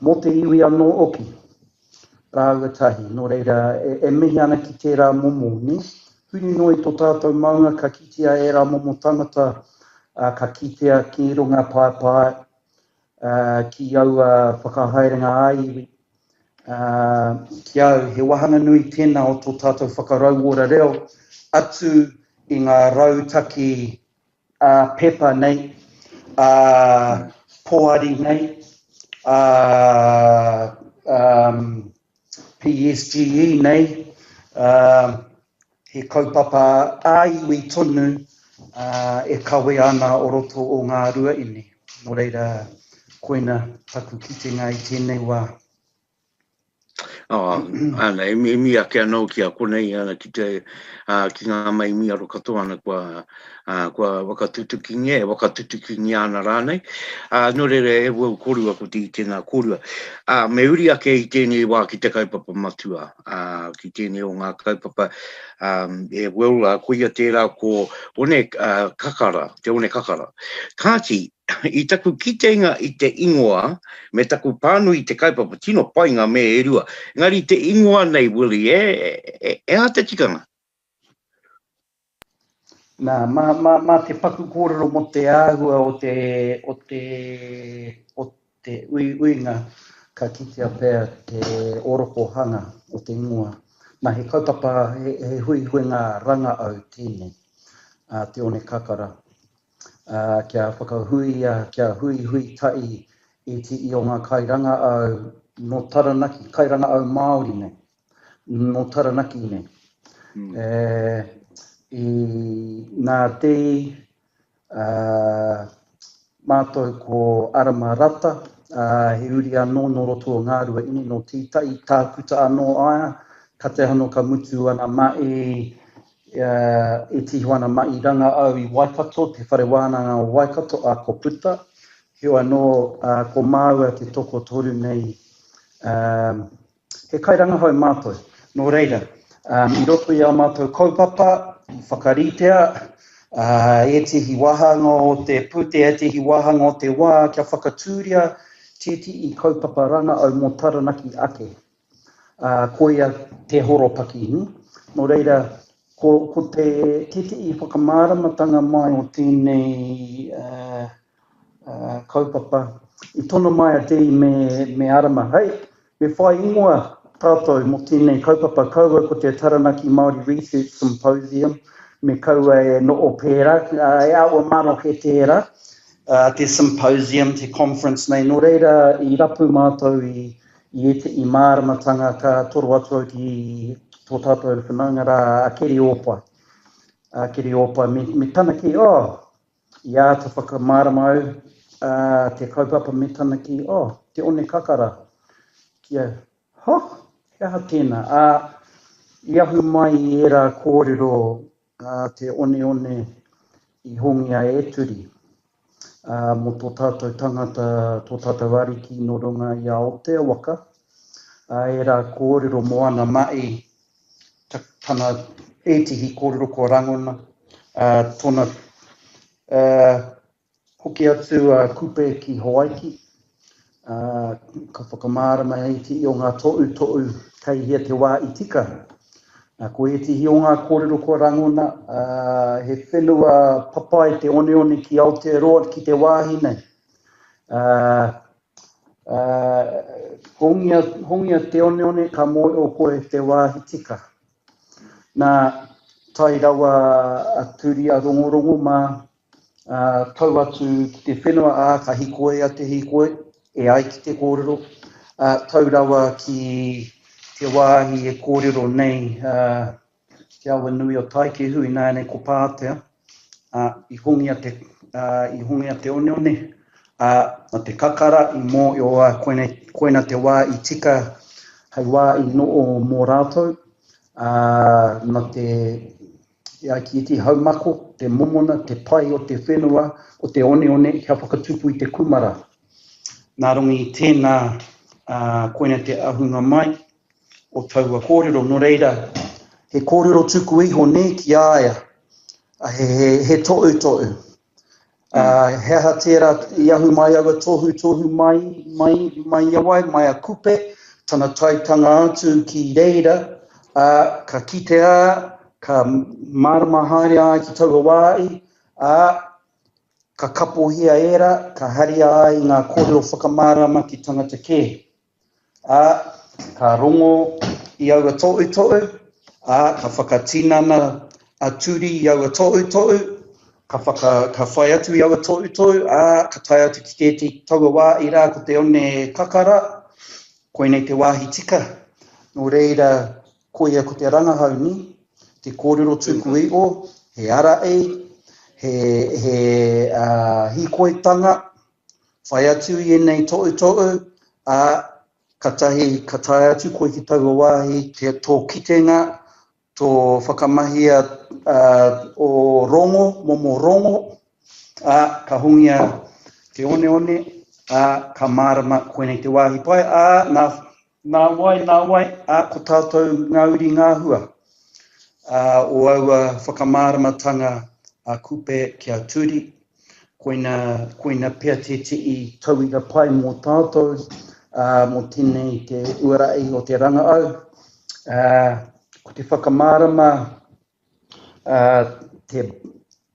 Mō te iwi anō hoki, rāua tahi. Nō reira, e, e mihi ana ki tērā momo, nē? Huri noa i tō tātou maunga ka kitea ērā momo tangata, ka kitea ki runga paepae, ki aua whakahaerenga ā-iwi. Ki au, he wāhanga nui tēnā o tō tātou whakarauora reo, atu i ngā rautaki ā-pepa nei, ā-poari nei, ā-PSGE nei, He kaupapa ā-iwi tonu e kawea ana o roto o Ngāruaine. Nō reira, koina taku kitenga i tēnei wā. Oh, ana, e mi ake anō ki a konei ana ki te, ki ngā mai mīaro katoa ana kua, kua whakatutukingia, e whakatutukingia ana rānei. Nō reira, e wau korua ko te i tēnā korua. Me uri ake i tēnei wā ki te kaupapa matua. ā, ki tēnei o ngā kaupapa, ā, e Will, ā, koia tērā ko One ā, Kakara, te One Kakara. Kāti, i taku kitenga i te ingoa, me taku pānui i te kaupapa, tino pai ngā mea e rua. Engari te ingoa nei, Willie, e, e, e aha te tikanga? Nā, mā, mā, mā te paku kōrero mō te āhua o te, o te, o te uiuinga ka kitea pea te orokohanga o te ingoa. Nā, he kaupapa, he, he huihuinga rangaau tēnei, a Te One Kakara, ā, kia whakahuia, kia huihui tahi ētehi o ngā kairangaau nō Taranaki, kairangaau Māori nei. nō Taranaki nei. E, i nā te uh, mātou ko Arama Rata, ā, he uri anō nō roto o Ngāruaine, nō Tītahi, tākuta anō aia, katahi anō ka mutu ana mahi, ā, e tiho ana mahi rangahau i Waikato, Te Whare Wānanga o Waikato, ā, ko puta. Heoi anō, ā, ko māua te tokotoru nei, ā, He kairangahau mātou, nō reira, i roto i ā mātou kaupapa, i whakaritea ētehi wāhanga o te pūtea, ētehi wāhanga o te wā kia whakatūria tētehi kaupapa rangahau mō Taranaki ake. Koia te horopaki. Nō reira, ko te tētehi whakamāramatanga mai o tēnei kaupapa. I tono mai a Dee me, me Arama, hei, me whai ingoa tātou mō tēnei kaupapa, kaua ko te Taranaki Māori Research Symposium, me kaua e no'o pērā, e aua maroke tērā, te symposium, te conference nei. Nō reira, i rapu mātou i, i ētehi māramatanga ka toro atu au ki tō tātou whanaunga rā a Keri Ōpae. A Keri Ōpae me, me tana kī, oh, I āta whakamārama au te kaupapa me tana kī, Oh, te one kakara. Ki au, Huh? He aha tēnā? Ā, i ahu mai i ērā kōrero te oneone i hongia e Turi, ā, mō tō tātou tangata, tō tātou ariki nō runga i a Aotea waka, ā, ērā kōrero mō ana mahi tana ētehi kōrero kua rangona, ā, tōna, ā, hoki atu a Kupe ki Hawaiki, ā, ka whakamārama ētehi o ngā tohutohu kei hea te wā i tika. Ā, ko ētehi o ngā kōrero kua rangona, ā, he whenua papai te oneone ki Aotearoa ki te wāhi nei. Ā, Ā, hongia, hongia te oneone ka mōhio koe te wāhi tika. Nā, tae rawa a Turi a Rongorongo mā, ā, tau atu ki te whenua, ā, ka hikoia te hikoi, e ai ki te kōrero, ā, tau rawa ki te wāhi e kōrero nei, ā, Te awa nui o Taikehu, ināianei ko Pātea, ā, i hongia te, ā, i hongia te oneone, ā, na te kakara i mōhio ai koinei, koina te wā i tika hei wā i noho mō rātou, ā, na te, e ai ki ētehi haumako, te momona, te pai o te whenua, o te oneone kia whakatupu i te kumara. Nā runga i tēnā, ā, koina te ahunga mai, o taua kōrero. Nō reira, he kōrero tuku iho nē ki a ia, he, he, he tohutohu. Uh, he aha tērā i ahu mai aua tohutohu mai, mai, mai i a wai, mai a Kupe, tana taetanga atu ki reira, uh, ka kitea, ka mārama haere ai ki taua wā i, ā, ka kapohia ērā, ka haria ai ngā kōrero whakamārama ki tangata kē. Ā, ka rongo i aua tohutohu, ā, ka whakatinana a Turi i aua tohutohu, ka whaka, ka whai atu i aua tohutohu, ā, ka tae atu ki tētehi taua wā i rā ko te one kakara, koinei te wāhi tika. Nō reira, koia ko te rangahau ni, te kōrero tuku iho, he ara e, he, he uh, hīkoitanga, Whai atu i ēnei tohutohu, ā, katahi ka tae atu koe ki taua wāhi, te, tō kitenga, tō whakamahia ō rongo, momo rongo, ā, ka hongia te oneone, ā, ka mārama koinei te wāhi pai, ā, nā, nā wai, nā wai, ā, ko tātou ngā uri ngā hua, ā, o aua whakamāramatanga a Kupe ki a Turi, Koina, koina pea tētehi tauira pai mō tātou, ā, mō tēnei te uarahi o te rangaau. Ā, ko te whakamārama, ā, te,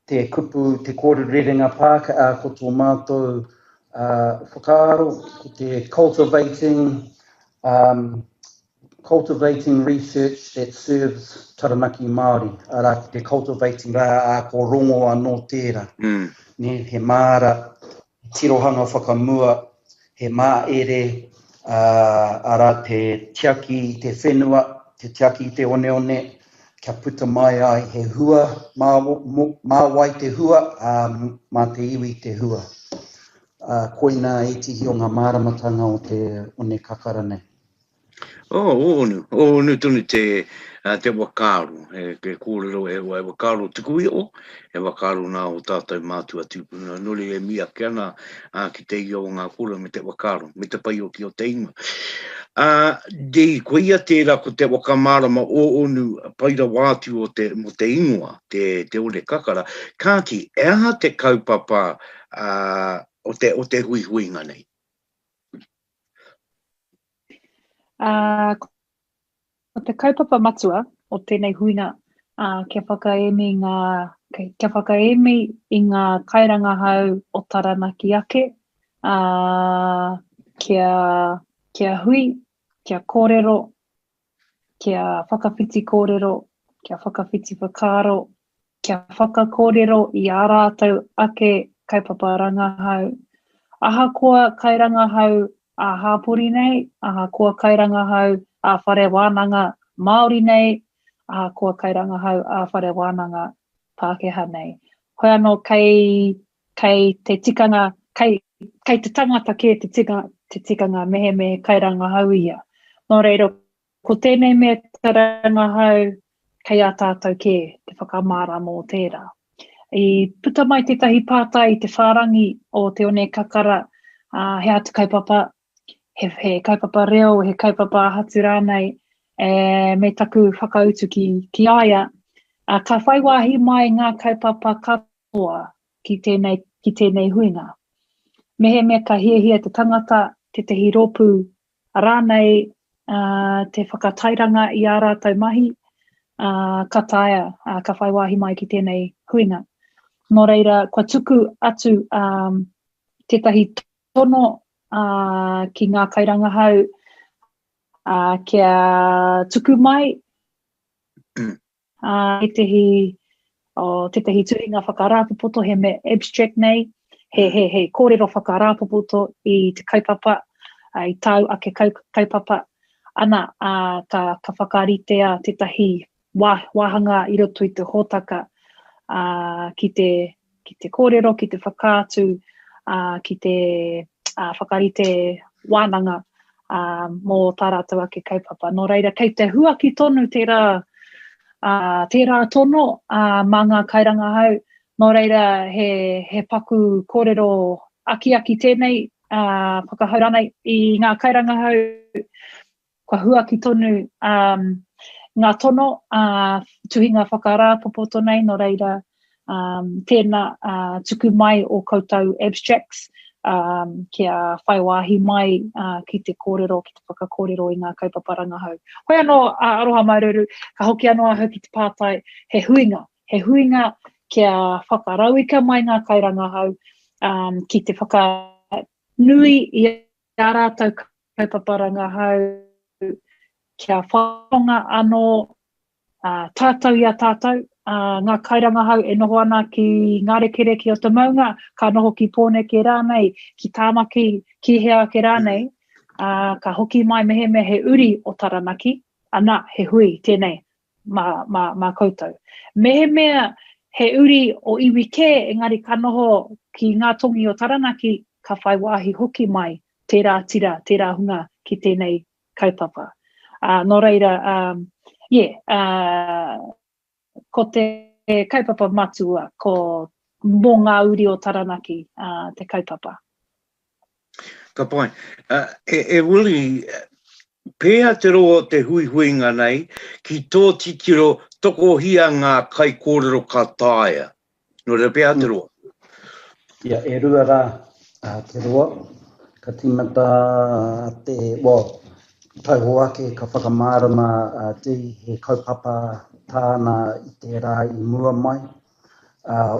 te kupu, te kōrero rerenga Pākehā, ko tō mātou, ā, whakaaro, ko te cultivating, um, Cultivating research that serves Taranaki Māori, arā, ko te cultivating rā, ā, ko rongo anō tērā. Mm. Nē, he māra, he tirohanga whakamua, he māere, ā, arā, te tiaki i te whenua, te tiaki i te oneone, kia puta mai ai he hua, mā, mā wai te hua, ā, mā te iwi te hua. Ā, koinā ētehi o ngā māramatanga o te one kakara nei. Oh, ō onu, ō onu tonu te, te whakaaro, he, he kōrero, he, he whakaaro tuku iho, he whakaaro nā ō tātou mātua tūpuna, nō reira e mihi ake ana ā, ki te ia o ngā kōrero me te whakaaro, me te pai hoki o te ingoa. Ā, Dee, koia tērā ko te whakamārama ō onu pai rawa atu o te, mō te ingoa, te, te one kakara. Kāti, e aha te kaupapa ā, o te, o te huihuinga nei? Ā, ko te kaupapa matua o tēnei huinga, ā, kia whakaemi ngā, kia whakaemi i ngā kairangahau o Taranaki ake, ā, kia, kia hui, kia kōrero, kia whakawhiti kōrero, kia whakawhiti whakaaro, kia whakakōrero i ā rātou ake kaupapa rangahau. Ahakoa kairangahau ā-hāpori nei, ahakoa kairangahau ā-whare wānanga Māori nei, ahakoa kairangahau ā-whare wānanga Pākehā nei. Hoi anō kei, kei te tikanga, kei, kei te tangata kē te tika, te tikanga mehemea he kairangahau ia. Nō reira, ko tēnei mea te rangahau kei a tātou kē te whakamārama o tērā. I puta mai tētahi pātai i te whārangi o Te One Kakara, ā, he aha te kaupapa, he, he kaupapa reo, he kaupapa aha atu rānei, e, me taku whakautu ki, ki a ia, ā, ka whai wāhi mai ngā kaupapa katoa ki tēnei, ki tēnei huinga. Mehemea ka hiahia te tangata, tētahi rōpū rānei te whakatairanga i ā rātou mahi, ka taea, ka whai wāhi mai ki tēnei huinga. Nō reira, kua tuku atu tētahi tono ki ngā kairangahau kia tuku mai Ā, tētehi, oh, tētehi tuhinga whakarāpopoto, he mea abstract nei, he, he, he kōrero whakarāpopoto i te kaupapa, ā, i tāu ake kau, kaupapa, ana, ā, ka, ka whakaritea tētahi wā, wāhanga i roto i te hōtaka, ā, ki te, ki te kōrero, ki te whakaatu, ā, ki te ā, whakarite wānanga ā, mō tā rātou ake kaupapa. Nō reira, kei te huaki tonu tērā, ā, tērā tono ā, mā ngā kairangahau. Nō reira, he, he paku kōrero akiaki tēnei, ā, whakahau rānei i ngā kairangahau Kua huaki tonu um, ngā tono, uh, tuhinga whakarāpopoto nei, nō reira, um, tēnā uh, tuku mai o koutou abstracts um, kia whai wāhi mai uh, ki te kōrero, ki te whakakōrero i ngā kaupapa rangahau. Hoi anō, uh, Aroha Mairuru, ka hoki anō ahau ki te pātai, he huinga, he huinga kia whakarauika mai ngā kairangahau um, ki te whakanui i a rātou kaupapa rangahau kia whaonga anō tātou i a tātou, ngā kairangahau e noho ana ki ngā rekereke o te maunga, ka noho ki Pōneke rānei, ki Tāmaki, ki hea ake rānei, ka hoki mai mehemea he uri o Taranaki, ana, he hui tēnei mā, mā, mā koutou. Mehemea he uri o iwi kē, engari ka noho ki ngā tongi o Taranaki, ka whai wāhi hoki mai tērā tira, tērā hunga ki tēnei kaupapa. Ā, nō reira, um, yeah, uh, ko te kaupapa matua, ko mō ngā uri o Taranaki uh, te kaupapa. Ka pai. Uh, e, e Willie, pēhea te roa o te huihuinga nei ki tō titiro tokohia ngā kaikōrero ka taea? Nō reira, pēhea te roa? Ia, e rua rā te roa. Ka tīmata te, well, taiho ake ka whakamārama a Dee he kaupapa tāna i te rā i mua mai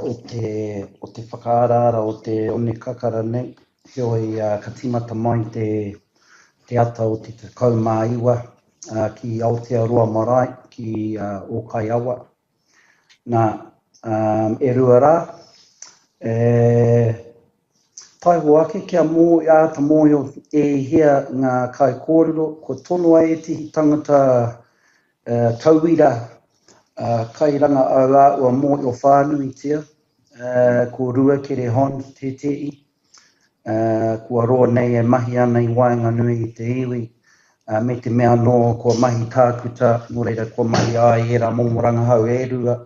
o te, o te whakaaraara o te one kakara nei. Heoi, ka tīmata mai te, te ata o te 19 ki Aotearoa marae, ki Ōkaiawa. Nā, um, e rua rā, e, taiho ake kia mō, āta mōhio e hia ngā kaikōrero, kua tonoa ētehi tangata uh, tauira uh, kairangahau ua mōhio whānuitia, uh, ko Ruakere Hond tētehi. Kua roa nei e mahi ana i waenganui i te iwi, me te mea anō kua mahi tākuta, nō reira kua mahi ai ērā momo rangahau e rua.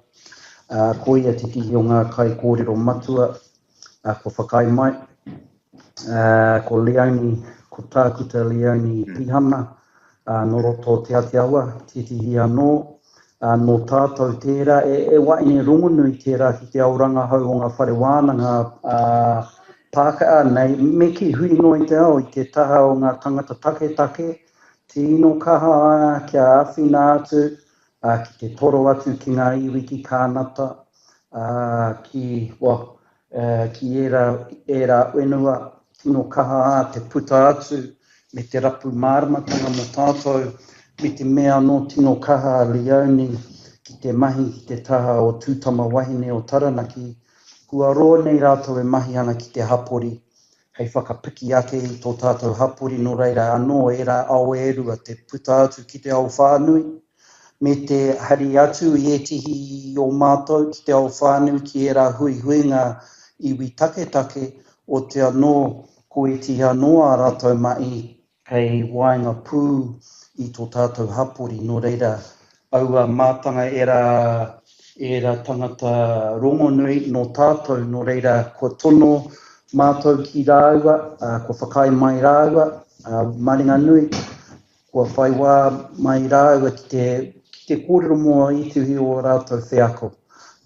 Ko ia tētehi o ngā kaikōrero matua kua whakaae mai. Ko Leonie, ko Tākuta Leonie Pihana, nō roto o Te Atiawa, tētehi anō. Nō tātou tērā, e waeine rongonui tērā ki te ao rangahau o ngā whare wānanga Pākehā nei, me kī huri noa i te ao i te taha o ngā tangata taketake, tino kaha kia āwhina atu, ki te toro atu ki ngā iwi ki Kānata, ki, well, ki ērā, ērā whenua, tino kaha ā te puta atu me te rapu māramatanga mō tātou, me te mea anō tino kaha a Leonie ki te mahi ki te taha o Tūtama Wahine o Taranaki, kua roa nei rātou e mahi ana ki te hapori, hei whakapiki ake i tō tātou hapori nō reira anō ērā ao e rua te puta atu ki te ao whānui me te hari atu i ētehi o mātou ki te ao whānui ki ērā huihuinga iwi taketake o te anō ko ētehi anō ā rātou mahi Kei waenga pū i tō tātou hapori, nō reira, aua mātanga ērā, ērā tangata rongonui nō tātou, nō reira, kua tono mātou ki rāua, ā, kua whakaae mai rāua, ā, maringanui, kua whai wā mai rāua ki te, ki te kōrero mō ētehi o ā rātou wheako.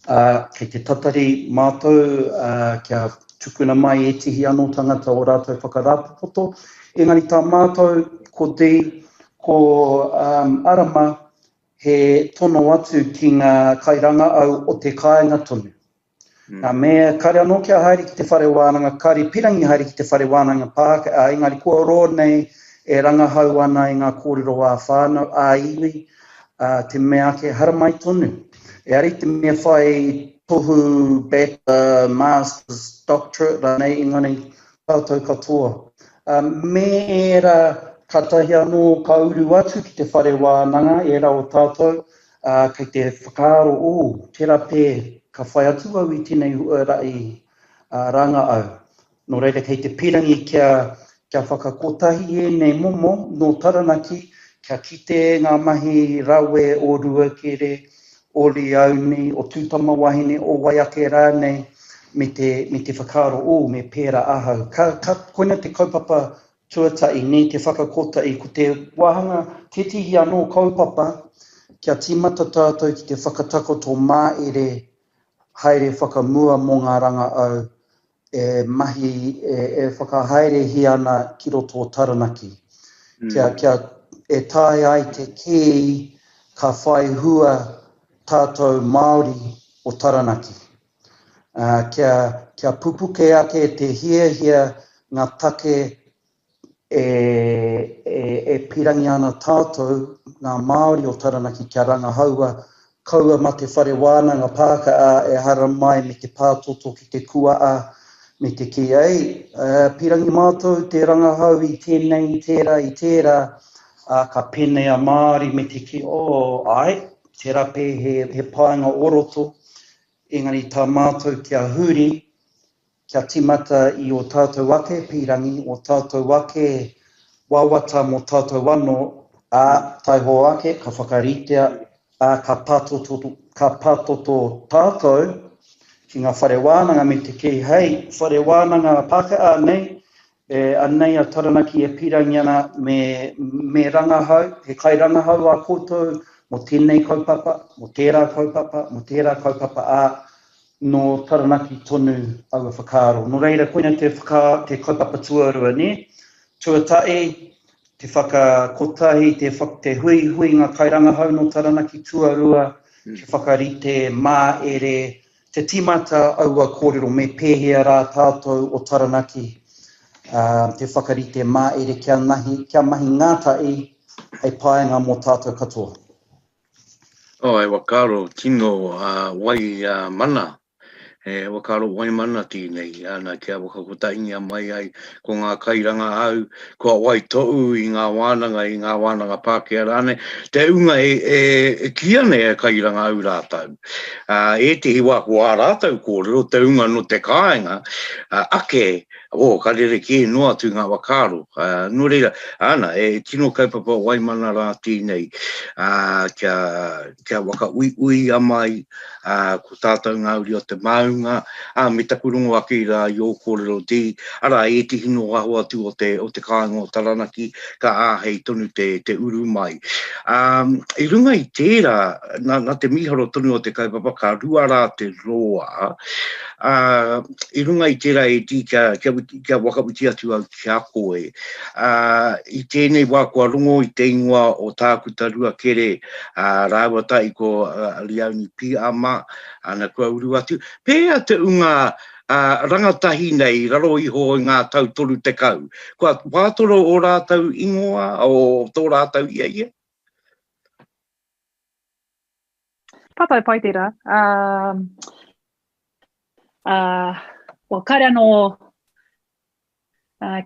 Ā, kei te tatari mātou, ā, kia tukuna mai ētehi anō tangata o rātou whakarāpopoto, engari tā mātou ko Dee, ko um, Arama, he tono atu ki ngā kairangaau o te kāinga tonu. Mm. Nā, me kare anō kia haere ki te whare wānanga, kare pirangi haere ki te whare wānanga Pākehā, engari kua roa nei e rangahau ana i ngā kōrero ā-whānau, ā-iwi, ā, te mea ake, haramai tonu. Ehara i te mea whai tohu bachelor, masters, doctorate rānei, engari tātou katoa. Ā, me ērā kātahi anō ka uru atu ki te whare wānanga, ērā o tātou, ā, kei te whakaaro, ō, tērā pē ka whai atu au i tēnei huarahi rangaau. Nō reira kei te pīrangi kia, kia whakakotahi ēnei momo nō Taranaki kia kite ngā mahi rawe o Ruakere, o Leonie, o Tūtamawahine, o wai ake rānei me te, me te whakaaro, ō, me pērā ahau. Ka, ka, koina te kaupapa tuatahi, nē, te whakakotahi, ko te wāhanga tētehi anō kaupapa kia tīmata tātou ki te whakatakoto māere haere whakamua mō ngā rangaau e mahi, e whakahaerehia ana ki roto o Taranaki. Kia, kia e taea ai te kī ka whai hua tātou Māori o Taranaki. Ā, kia, kia pupuke ake te hiahia ngā take e, e, e pirangi ana tātou, ngā Māori o Taranaki kia rangahaua, kaua ma te whare wānanga Pākehā e haramai me te pātoto ki te kuaa me te kī, ei, pirangi mātou te rangahau i tēnei, i tērā, i tērā, ā, ka pēnei a Māori me te kī, oh, āe, tērā pē he, he painga o roto, engari tā mātou kia huri, Kia tīmata i ō tātou ake pīrangi, ō tātou ake wawata mō tātou anō, ā, taihoa ake ka whakaritea, ā, ka pātoto, ka pātoto tātou ki ngā whare wānanga me te kī, hei, whare wānanga Pākehā nei, e, anei a Taranaki e pīrangi ana me, me rangahau, he kairangahau a koutou mō tēnei kaupapa, mō tērā kaupapa, mō tērā kaupapa, ā, Nō Taranaki tonu aua whakaaro. Nō reira, koina te whaka, te kaupapa tuarua, nē? Tuatahi, te whakakotahi, te, te huihui ngā kairangahau nō Taranaki, tuarua, te whakarite māere, te tīmata aua kōrero me pēhea rā tātou o Taranaki, ā, te whakarite māere kia mahi, kia mahi ngātahi hei painga mō tātou katoa. Oh, e whakaaro tino wai mana. He whakaaro waimana tēnei, ana, kia whakakotahingia mai ai ko ngā kairangahau, kua waitohu i ngā wānanga, i ngā wānanga Pākehā rānei, te ūnga e, e, e kīia nei e kairangahau rātou. Ā, ētehi wā ko ā rātou kōrero, te ūnga nō te kāinga, ā, ake, oh, ka rerekē noa atu ngā whakaaro. Ā, nō reira, āna, e tino kaupapa waimana rā tēnei, ā, kia, kia whakauiuia mai, ā, ko tātou ngā uri o te māunga, ā, me taku rongo ake rā i ō kōrero Dee, arā, ētehi nō waho atu o te, o te kāinga o Taranaki, ka āhei tonu te, te uru mai. Ā, i runga i tērā, nā, nā te mīharo tonu o te kaupapa, ka rua rā te roa, ā, i runga i tērā e Dee, kia, kia, kia whakawhiti atu au ki a koe, ā, i tēnei wā kua rongo i te ingoa o Tākuta Ruakere, ā, rāua tahi ko Leonie Pīama, ana kua uru atu. Pēhea te unga rangatahi nei i raro iho i ngā tau 30? Kua wātoro ō rātou ingoa, o tō rātou hiahia? Pātai pai tērā. Uh, uh, well, kāre anō uh,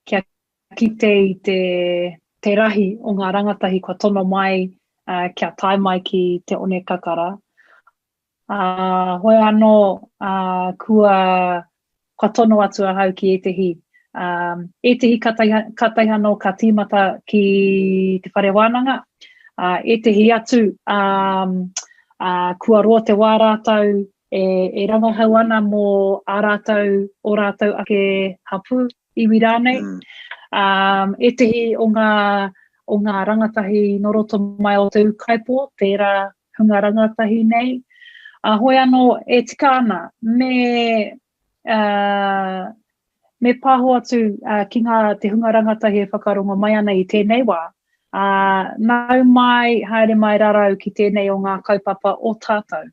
kia kite i te, te rahi o ngā rangatahi kua tono mai uh, kia tae mai ki te one kakara. Uh, hoi anō, uh, kua, kua tono atu ahau ki ētehi, um, ētehi kātahi, kātahi anō ka tīmata ki te whare wānanga, uh, ētehi atu um, uh, kua roa te wā rātou e, e rangahau ana mō ā rātou, ō rātou ake hapū, iwi rānei. Mm. Um, ētehi o ngā, o ngā rangatahi nō roto mai o te ūkaipō, tērā hunga rangatahi nei. Uh, hoi anō, e tika ana, me, uh, me pāho atu uh, ki ngā te hunga rangatahi e whakarongo mai ana i tēnei wā. Uh, nau mai, haere mai rarau ki tēnei o ngā kaupapa o tātou.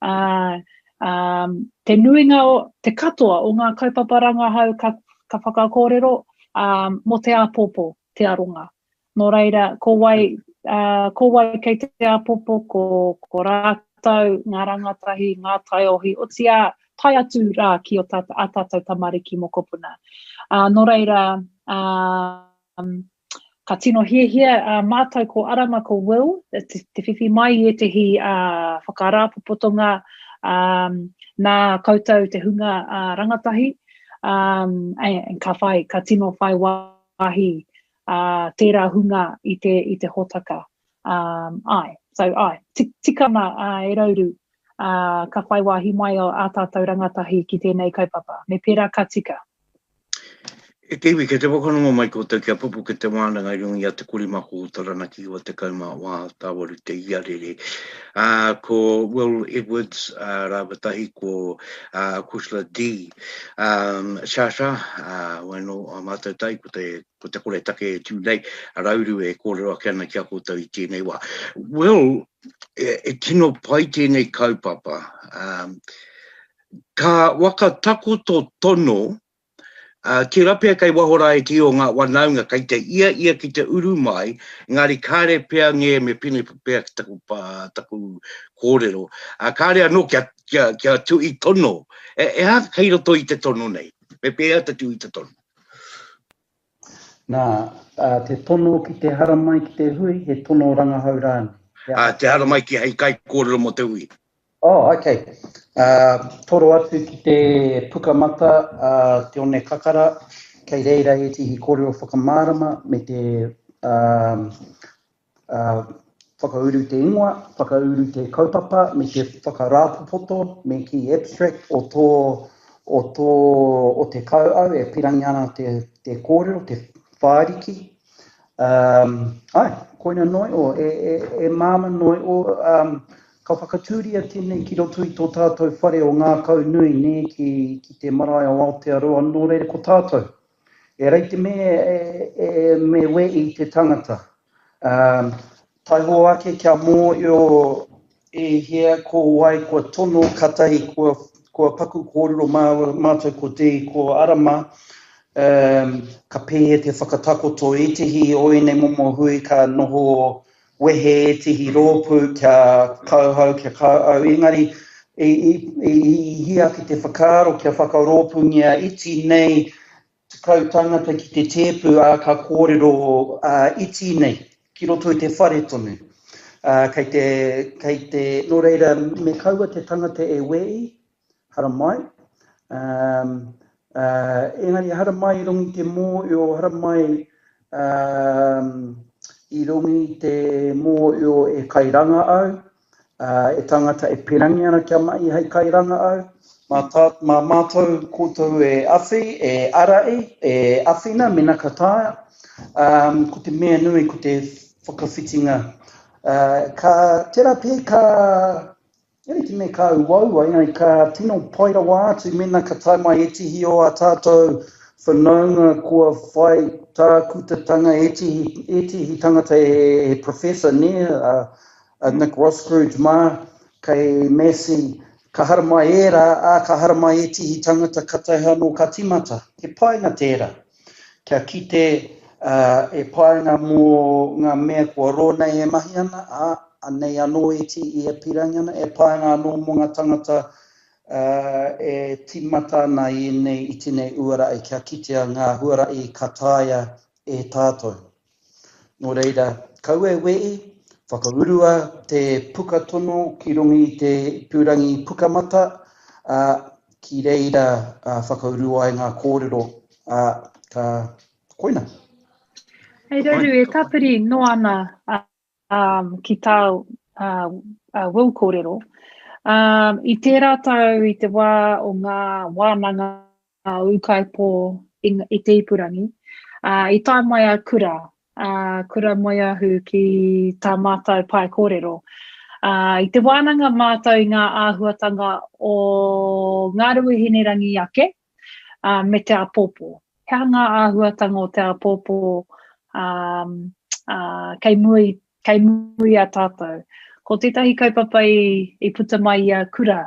Uh, um, te nuinga o, te katoa o ngā kaupapa rangahau ka, ka whakakōrero um, mō te āpōpō, te aronga. Nō reira, ko wai, uh, ko wai kei te āpōpō, ko, ko rātou, ngā rangatahi, ngā taiohi, otiā, tae atu rā ki o tā, a tātou tamariki mokopuna. Uh, nō reira, um, ka tino hiahia uh, mātou ko Arama, ko Will, te, te whiwhi mai i ētehi uh, whakarāpopotonga um, nā koutou te hunga uh, rangatahi, um, and ka, whai, ka tino whai wāhi uh, tērā hunga i te, i te hōtaka. Um, ai, so ai, tika ana uh, e Rauru, uh, ka whai wāhi mai o ā tātou rangatahi ki tēnei kaupapa. Me pērā ka tika. E te iwi, kei te whakarongo mai koutou kia pupuke te wānanga i runga i a Te Korimako o Taranaki 94 tāwaru te iarere. Ā, ko Will Edwards ā, rāua tahi ko ā, Cushla Dee. Ā, Shasha, ā, wai anō a mātou tahi ko te, ko te koretake e tū nei, a Rauru e kōrero ake ana ki a koutou i tēnei wā. Will, e, e tino pai tēnei kaupapa. Ā, ka whakatakoto tono Ā, tērā pea kei waho rā ētehi o ngā wanaunga kei te ia ia ki te uru mai, engari kāre pea ngē me pēnei pea taku, taku kōrero, ā, kāre anō kia, kia, kia tuhi tono. E, e aha kei roto i te tono nei? Me pēhea te tuhi te tono? Nā, ā, te tono ki te haramai ki te hui, he tono rangahau rānei? Ā, te haramai ki hei kaikōrero mō te hui. Oh, ok. Uh, toro atu ki te pukamata a uh, Te One Kakara, kei reira ētehi kōrero whakamārama me te uh, uh, whakauru te ingoa, whakauru te kaupapa, me te whakarāpopoto, me kī abstract o tō, o tō, o te kauau e pirangi ana te, te kōrero, te whāriki. Um, ai, koina noi o, e, e, e māma noi o, um, Ka whakatūria tēnei ki roto i tō tātou whare o Ngākau Nui, nē, ki, ki te marae o Aotearoa, nō reira ko tātou. E rei te me, e, e, me wehi te tangata. Um, taihoa ake kia mōhio e hea ko wai kua tono katahi kua, kua paku kōrero mā, mātou ko Dee, ko Arama, um, ka pēhea te whakatakoto ētehi o ēnei momo hui ka noho wehe ētehi rōpū kia kauhau, kia kauhau, engari. I, i, i, i hia ake te whakaaro kia whakarōpūngia iti nei 10 tangata ki te tēpu, ā, ka kōrero iti nei ki roto i te whare tonu. Ā, kei te, kei te, nō reira, me kaua te tangata e wehi, haramai, ā, ā, engari haramai i runga i te mōhio, haramai, ā, i runga i te mōhio e kairanga au, ā, e tangata e pirangi ana kia mahi hei kairangaau, mā tā, mā mātou koutou e awhi, e arai, e awhina mena ka taea. Ā, ko te mea nui ko te whakawhitinga. Ā, ka, tērā pea ka, engari te mea ka uaua, engari ka tino pai rawa atu mena ka tae mai ētehi o ā tātou whanaunga kua whai tākutatanga, ētehi, ētehi tangata e, he professor, nē, ā, a Nick Roskruge mā, kei Massey, ka haramai ērā, ā, ka haramai ētehi tangata katahi anō ka tīmata. He painga tērā. Kia kite e painga mō ngā mea kua roa nei e mahi ana, ā, anei anō ētehi e pīrangi ana, e painga anō mō ngā tangata e tīmata ana i ēnei, i tēnei uarahi, kia kitea ngā huarahi ka taea e tātou. Nō reira, kaua e wehi, whakaurua te puka tono ki runga i te pūrangi Pukamata, ā, ki reira whakauru ai ngā kōrero, ā, ka, koina. Hei Rauru, e tāpiri noa ana ki tā Will kōrero, i tērā tau i te wā o ngā wānanga a Ūkaipō i, i te ipurangi. Ā, i tae mai a Kura, a Kura Moeahu ki tā mātou pae kōrero. Ā, i te wānanga mātou i ngā āhuatanga o Ngāruahinerangi ake, ā, me te āpōpō. He aha ngā āhuatanga o te āpōpō, ā, ā, kei mua i kei mua i a tātou. Ko tētahi kaupapa i, i puta mai i a Kura,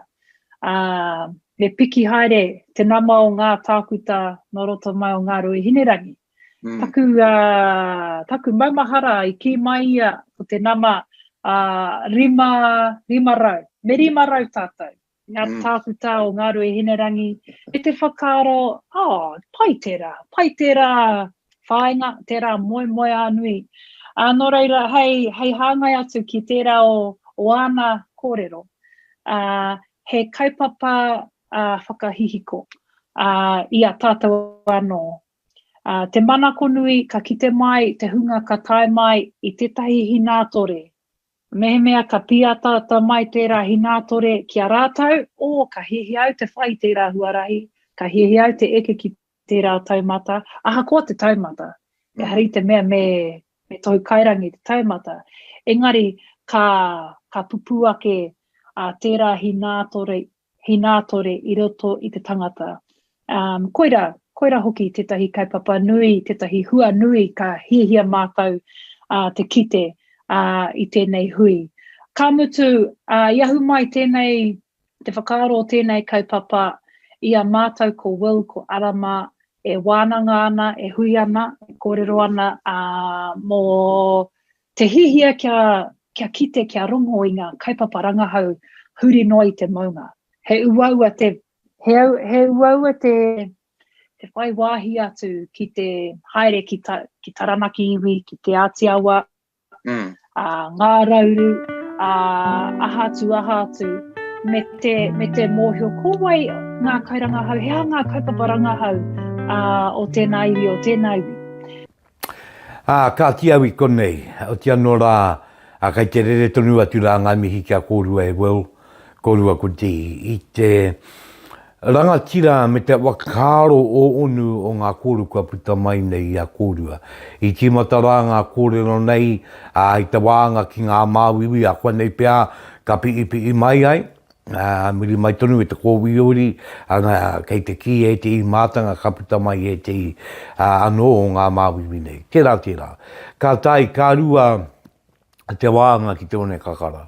ā, me piki haere te nama o ngā tākuta nō roto mai o Ngāruahinerangi. Mm. Taku, uh, taku maumahara i kī mai ia ko te nama uh, 500. Me 500 tātou. Ngā mm. tākuta o Ngāruahinerangi, me te whakaaro, oh, pai tērā, pai tērā whāinga, tērā moemoeā nui. Ā, nō reira, hei, hei hāngai atu ki tērā o, o āna kōrero, ā, he kaupapa ā, whakahihiko ā, i a tātou anō. Ā, te manako nui ka kite mai te hunga ka tae mai i tētahi hinātore, Mehemea ka pīataata mai tērā hinātore ki a rātou, ō, ka hiahia au te whai i tērā huarahi, ka hiahia au te eke ki tērā taumata, ahakoa te taumata, ehara i te mea me, me tohu kairangi te taumata, engari ka, ka pupū ake a tērā hinātore, hinātore i roto i te tangata. Um, koira, koira hoki tētahi kaupapa nui, tētahi hua nui ka hiahia mātou uh, te kite uh, i tēnei hui. Ka mutu, uh, i ahu mai tēnei, te whakaaro o tēnei kaupapa i a mātou ko Will, ko Arama, e wānanga ana, e hui ana, e kōrero ana uh, mō Te hiahia kia, kia kite, kia rongo i ngā kaupapa rangahau huri noa i te maunga. He uaua te, he, he uaua te, te whai wāhi atu ki te haere ki, ta, ki Taranaki iwi, ki Te Āti Awa, mm. a, Ngā Rauru, a, aha atu, aha atu, me te, me te mōhio ko wai ngā kairangahau, he aha ngā kaupapa rangahau a, o tēnā iwi, o tēnā iwi. Ā, kāti au i konei, oti anō rā, ā, kei te rere tonu atu rā ngā mihi ki a kōrua e Will, kōrua ko Dee, i te rangatira me te whakaaro ō-onu o ngā kōrero kua puta mai nei i a kōrua. I tīmata rā ngā kōrero nei, ā, i te wānga ki ngā māuiui, ā, koinei pea ka piipii mai ai, Ā, muri mai tonu i te kōwīori, ana, kei te kī ētehi mātanga ka puta mai ētehi anō o ngā māuiui nei. Tērā, tērā. Ka tae, ka rua te wānga ki te one kakara.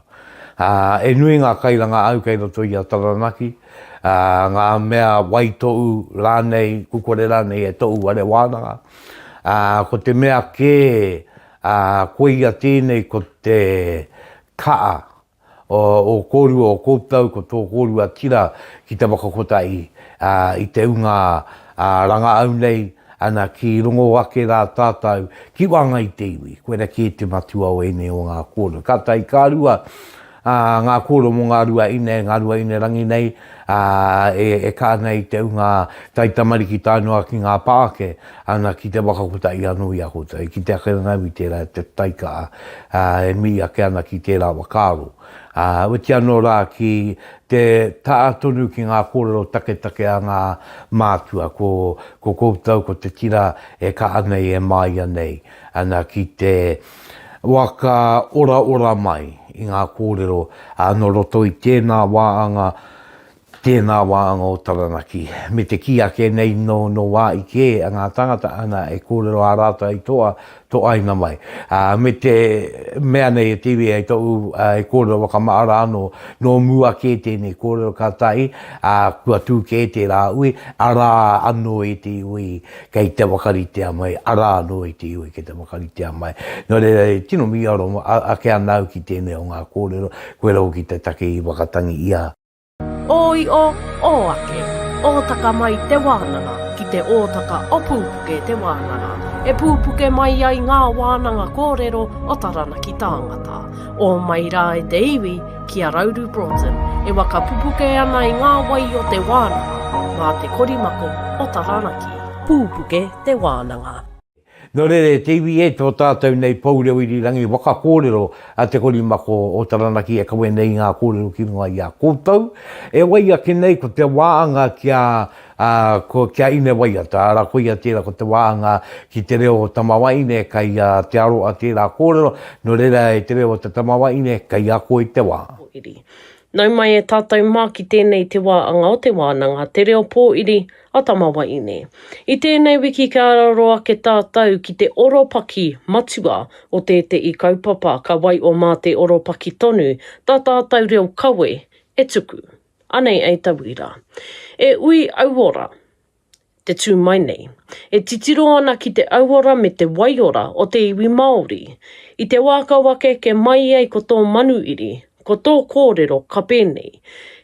Ā, e nui ngā kairangahau kei roto i a Taranaki, ā, ngā mea waitohu rānei, kukore rānei e tohu whare wānanga. Ā, ko te mea kē, ā, koia tēnei ko te kaa. O kōrua, o koutou, ko tō kōrua tira ki te waka kotahi i te unga rangaau nei, ana ki rongo ake rā tātou ki waenga i te iwi. Koira kē te matua o ēnei o ngā kōrero. Kātahi ka rua ngā kōrero mō ngā rua ine, ngā rua inerangi nei, e kaha nei te unga taitamariki tae noa ki ngā pāke, ana ki te waka kotahi anō i a koutou, e kite ake ana au i tērā te taikaha, ā, e mihi ake ana ki tērā whakaaro. Ā, oati anō rā ki te tā tonu ki ngā kōrero taketake a ngā mātua, ko, ko koutou, ko te tira e kaha nei, e māia nei, ana ki te waka oraora mai i ngā kōrero, ā, nō roto i tēnā wāanga, Tēnā wāanga o Taranaki. Me te kī ake nei nō, nō wā i kē a ngā tāngata ana e kōrero ā rātou i toa, toaina mai. Ā, me te mea nei e te iwi hei tohu, ā, e kōrero whakamahara anō, nō mua kē tēnei kōrero ka tahi, ā, kua tū kē tērā ui, arā anō e te iwi kei te whakaritea mai, arā anō e te iwi kei te whakaritea mai. Nō reira, e tino mīharo ake ana au ki tēnei o ngā kōrero, koirā hoki te take i whakatangi i a. Ō io, ō ake, ōtaka mai te wānanga ki te ōtaka o Pūpuke te wānanga, e pūpuke mai ai ngā wānanga kōrero o Taranaki tāngata. Ō mai rā e te iwi ki a Rauru Broughton e waka pupuke ana i ngā wai o te wānanga mā te korimako o Taranaki. Pūpuke te wānanga. Nō reira, e te iwi e, tō tātou nei pou reo irirangi waka kōrero a Te Korimako o Taranaki e kawe nei i ngā kōrero ki runga i a koutou. E wai ake nei ko te wāanga kia, ā, ko, kia ine waiata, arā, koia tērā ko te wāanga ki te reo o Tamawaine kei a Te Aroa tērā kōrero, nō reira e te reo o te Tamawaine kei a koe te wā. Pōiri. Nau mai e tātou mā ki tēnei te wāanga o te wānanga, te reo pōiri a Tamawaine. I tēnei wiki ka araro ake tātou ki te oropaki matua o tēte'i kaupapa ka waio mā te oropaki tonu tā tātou reo kawe e tuku. Anei ei tauira. E ui auora. te tū mai nei. E titiro ana ki te auora me te waiora o te iwi Māori. I te wā ka wakeke mai ai ko tō manuiri, ko tō kōrero ka pēnei,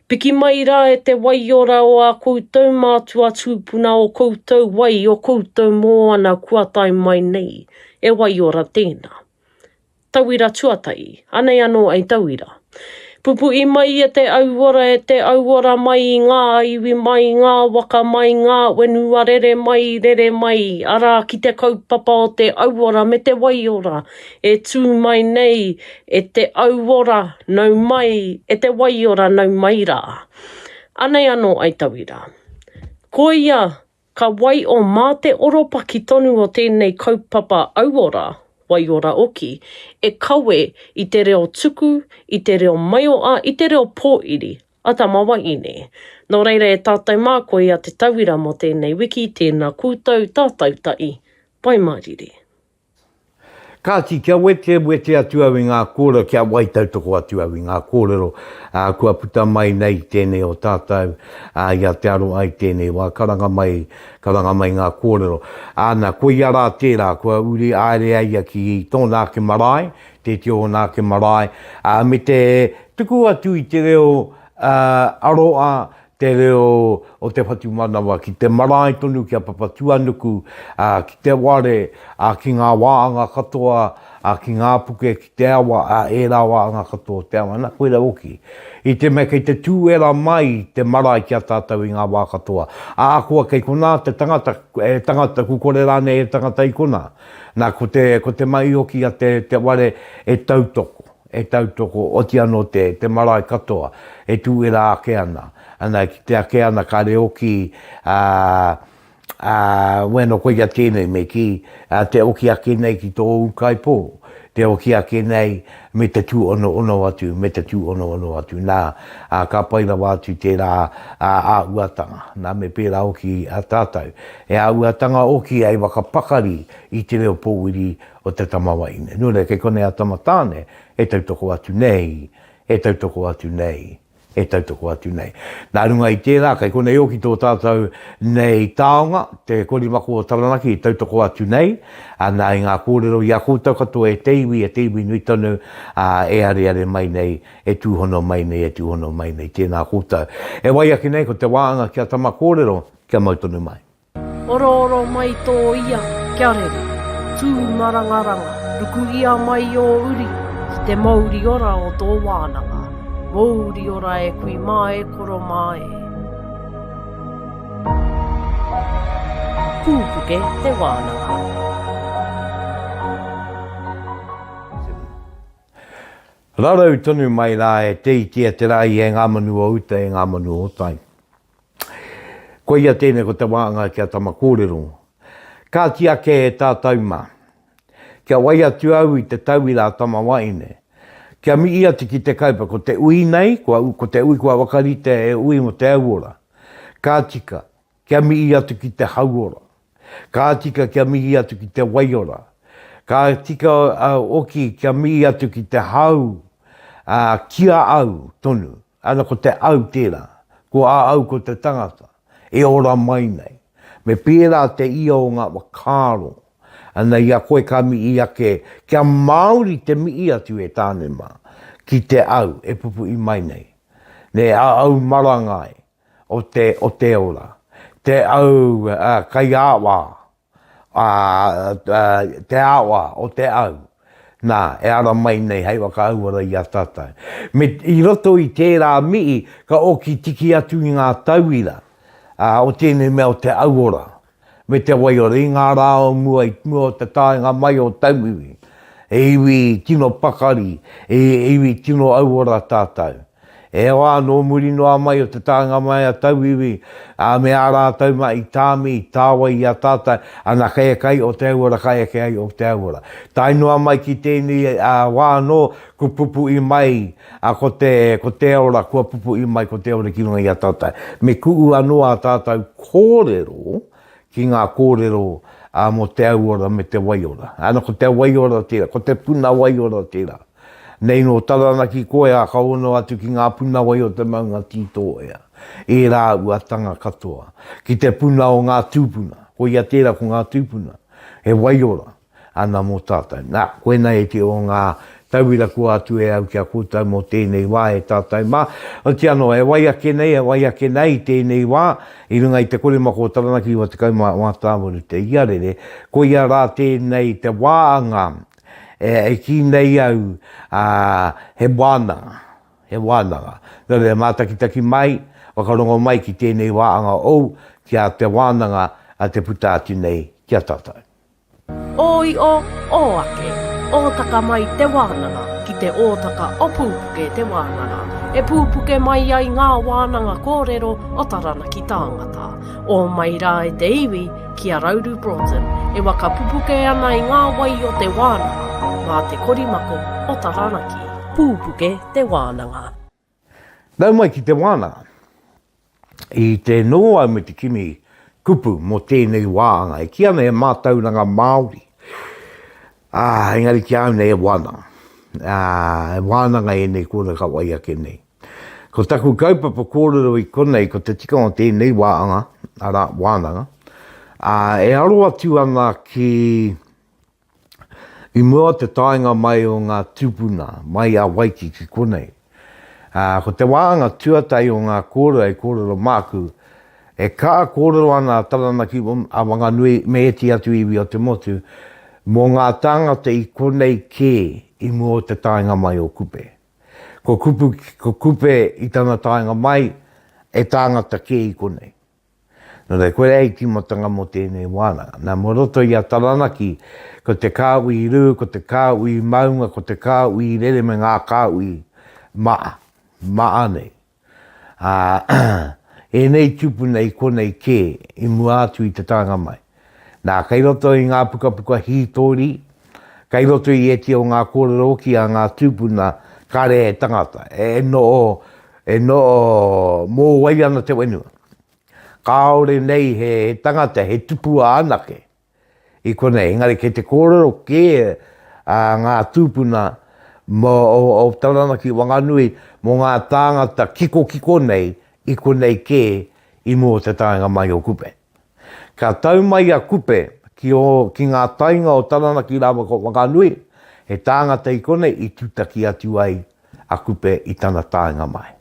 Piki mai rā e te waiora o ā koutou mātua tūpuna o koutou wai o koutou mōana kua tae mai nei, e waiora tēnā. Tauira tuatahi, anei anō ei tauira. Pupuʻi mai ia te auora e te auora mai i ngā iwi mai ngā waka mai ngā whenua rere mai rere mai arā ki te kaupapa o te auora me te waiora e tū mai nei e te auora nau mai e te waiora nau mai rā. Anei anō ei tauira. Koia Ka waio mā te oropaki tonu o tēnei kaupapa auora, waiora oki, e kawe i te reo tuku, i te reo maioa, i te reo pōiri a Tamawaine. Nō reira e tātou mā koia te tauira mō tēnei wiki, tēnā koutou, tātou tahi, Pai mārire. Kāti, kia wetewete atu au i ngā kōrero, kia wai tautoko atu au i ngā kōrero kua puta mai nei i tēnei o tātou, i a Te Aroha i tēnei wā, karanga mai, karanga mai ngā kōrero. Āna, koia rā tērā, kua uri haere a ia ki tōna ake marae, tēti o ōna ake marae, ā, me te tuku atu i te reo aroha, te reo o te whatumanawa ki te marae tonu ki a Papatuanuku, ā, ki te ware, ā, ki ngā wāanga katoa, ā, ki ngā puke, ki te awa, ā, ērā wāanga katoa o te awa. Nā, koirā hoki. I te mea kei te tūwera mai te marae ki a tātou i ngā wā katoa. Ahakoa kei konā te tangata, e tangata, ku kore rānei e tangata i konā. Nā, ko te, ko te mahi hoki a te, te ware e tautoko. e tautoko, oti anō te, te marae katoa e tūwera ake ana, ana e kite ake ana kare oki, ā, ā, bueno, koia tēnei me kī, ā, te oki ake nei ki tō ūkaipō, te oki ake nei me te tūonoono atu, me te tūonoono atu, nā, ā, ka pai rawa atu tērā, ā, āhuatanga, nā, me pērā hoki a tātou. He āhuatanga oki hei whakapakari i te reo pōwiri o te tama wahine. Nō reira, kei konei a tama tāne e tautoko atu nei, e tautoko atu nei. e tautoko atu nei. Nā runga i tērā, kei konei hoki tō tātou nei taonga, te korimako o Taranaki e tautoko atu nei, ana i ngā kōrero i a koutou katoa e te iwi, e te iwi nui tonu, ā, e areare mai nei, e tūhono mai nei, e tūhono mai nei, tēnā koutou. E wai ake nei ko te wāanga kia tama kōrero, kia mau tonu mai. Orooro mai tō ia, kia rere, tū marangaranga, ruku ia mai ō uri ki te mouri ora o tō wānanga, mouri ora e kui mā e koro mā e. Pūpuke te wānanga. Rarau tonu mai rā e te iti e te rā i e ngā manu o uta e ngā manu o tai. Koia tēnei ko te wānga ki a Tama Kōrero. Kāti ake e tātou mā. Kia wai atu au i te tauira a Tama Waeine. Kia mihi atu ki te kaupapa, ko te ui nei, kua, ko te ui kua whakarite e ui mo te auora. Ka tika, kia mihi atu ki te hauora. Ka tika kia mihi atu ki te waiora. Ka tika oki kia mihi atu ki te hau, ā, ki a au tonu. Ana ko te au tērā, ko a au ko te tangata, e ora mai nei. Me pērā te ia o ngā whakaaro. Ana i a koe ka mihi ake, kia Māori te mihi atu e Tāne mā, ki te au e pupuhi mai nei. Nē, a au marangai o te, o te ora. Te au kaiāwā ā, te awa o te au, nā, e ara mai nei hei whakaauara i a tātou. Me, i roto i tērā mihi, ka oki tiki atu i ngā tauira, ā, o tēnei mea o te auora, me te waiora, i ngā rā o mua, i mua o te taenga mai o tauiwi, he iwi tino pakari, he iwi tino auora tātou. E wā, nō muri noa mai o te taenga mai a tauiwi, ā, me ā rātou mahi tāmi, tāwai i a tātou, ana kei e kai o te auora, kai eke ai o te auora. Tae noa mai ki tēnei ā, wā anō, ku pupuʻi mai, ā, ko te, ko te ora, kua pupuʻi mai ko te ora ki runga i a tātou. Me kuʻu anō ā tātou kōrero ki ngā kōrero ā, mō te auora me te waiora. Ana, ko te waiora tērā, ko te puna waiora tērā. Nei nō Taranaki koe ā ka ono atu ki ngā puna wai o te maunga Tītōea, ērā uatanga katoa, ki te puna o ngā tūpuna, koia tērā ko ngā tūpuna, he waiora ana mō tātou. Nā, koinei te o ngā tauira kua atu e au ki a koutou mō tēnei wā e tātou mā. Oti anō, e wai ake nei, e wai ake nei i tēnei wā, i runga i te korimako o Taranaki 98 tāwaru te iarere, koia rā tēnei te wāanga E kī nei au, ā, he wānanga, he wānanga. Nō reira, mātakitaki mai, whakarongo mai ki tēnei wāanga ou, ki a Te Wānanga a te puta atu nei ki a tātou. Ō io, ō ake, ōtaka mai te wānanga ki te ōtaka o Pūpuke te wānanga, e pūpuke mai ai ngā wānanga kōrero o Taranaki tāngata. Ō mai rā e te iwi, ki a Rauru Broughton e waka pupuke ana i ngā wai o te wānanga mā te korimako o Taranaki. Pūpuke te wānanga. Nau mai ki te wānanga. I te noho au me te kimi kupu mō tēnei wāanga e kī ana he mātauranga Māori, ā, engari ki a au nei he wānanga. Ā, he wānanga ēnei kōrero ka wai ake nei. Ko taku kaupapa kōrero i konei, ko te tikanga o tēnei wāanga, arā, wānanga, ā, e aro atu ana ki, i mua o te taenga mai o ngā tūpuna, mai a Waiki ki konei. Ā, ko te wāanga tuatahi o ngā kōrero hei kōrero māku, e kaha kōrero ana a Taranaki, a Wanganui me ētehi atu iwi o te motu, mō ngā tāngata i konei kē i mua o te taenga mai o Kupe. Ko Kupu, ko Kupe i tana taenga mai, e tāngata kē i konei. Nō reira, koirā hei tīmatanga mō tēnei wānanga. Nā, mō roto i a Taranaki, ko te kāhui rū, ko te kāhui maunga, ko te kāhui rere me ngā kāhui maa, maa nei. Ā, ēnei tūpuna i konei kē i mua atu i te taenga mai. Nā, kei roto i ngā pukapuka hītori, kei roto i ētehi o ngā kōrero hoki a ngā tūpuna, kāre he tangata, e noho, e noho mōwai ana te whenua. Kāore nei he tangata, he tupua anake i konei, engari kei te kōrero kē a ngā tūpuna mō o Taranaki Wanganui mō ngā tāngata kikokiko nei i konei kē i mua o te taenga mai o Kupe. Ka tau mai a Kupe ki ō, ki ngā tainga o Taranaki rāua ko Wanganui, he tāngata i konei i tūtaki atu ai a Kupe i tana taenga mai.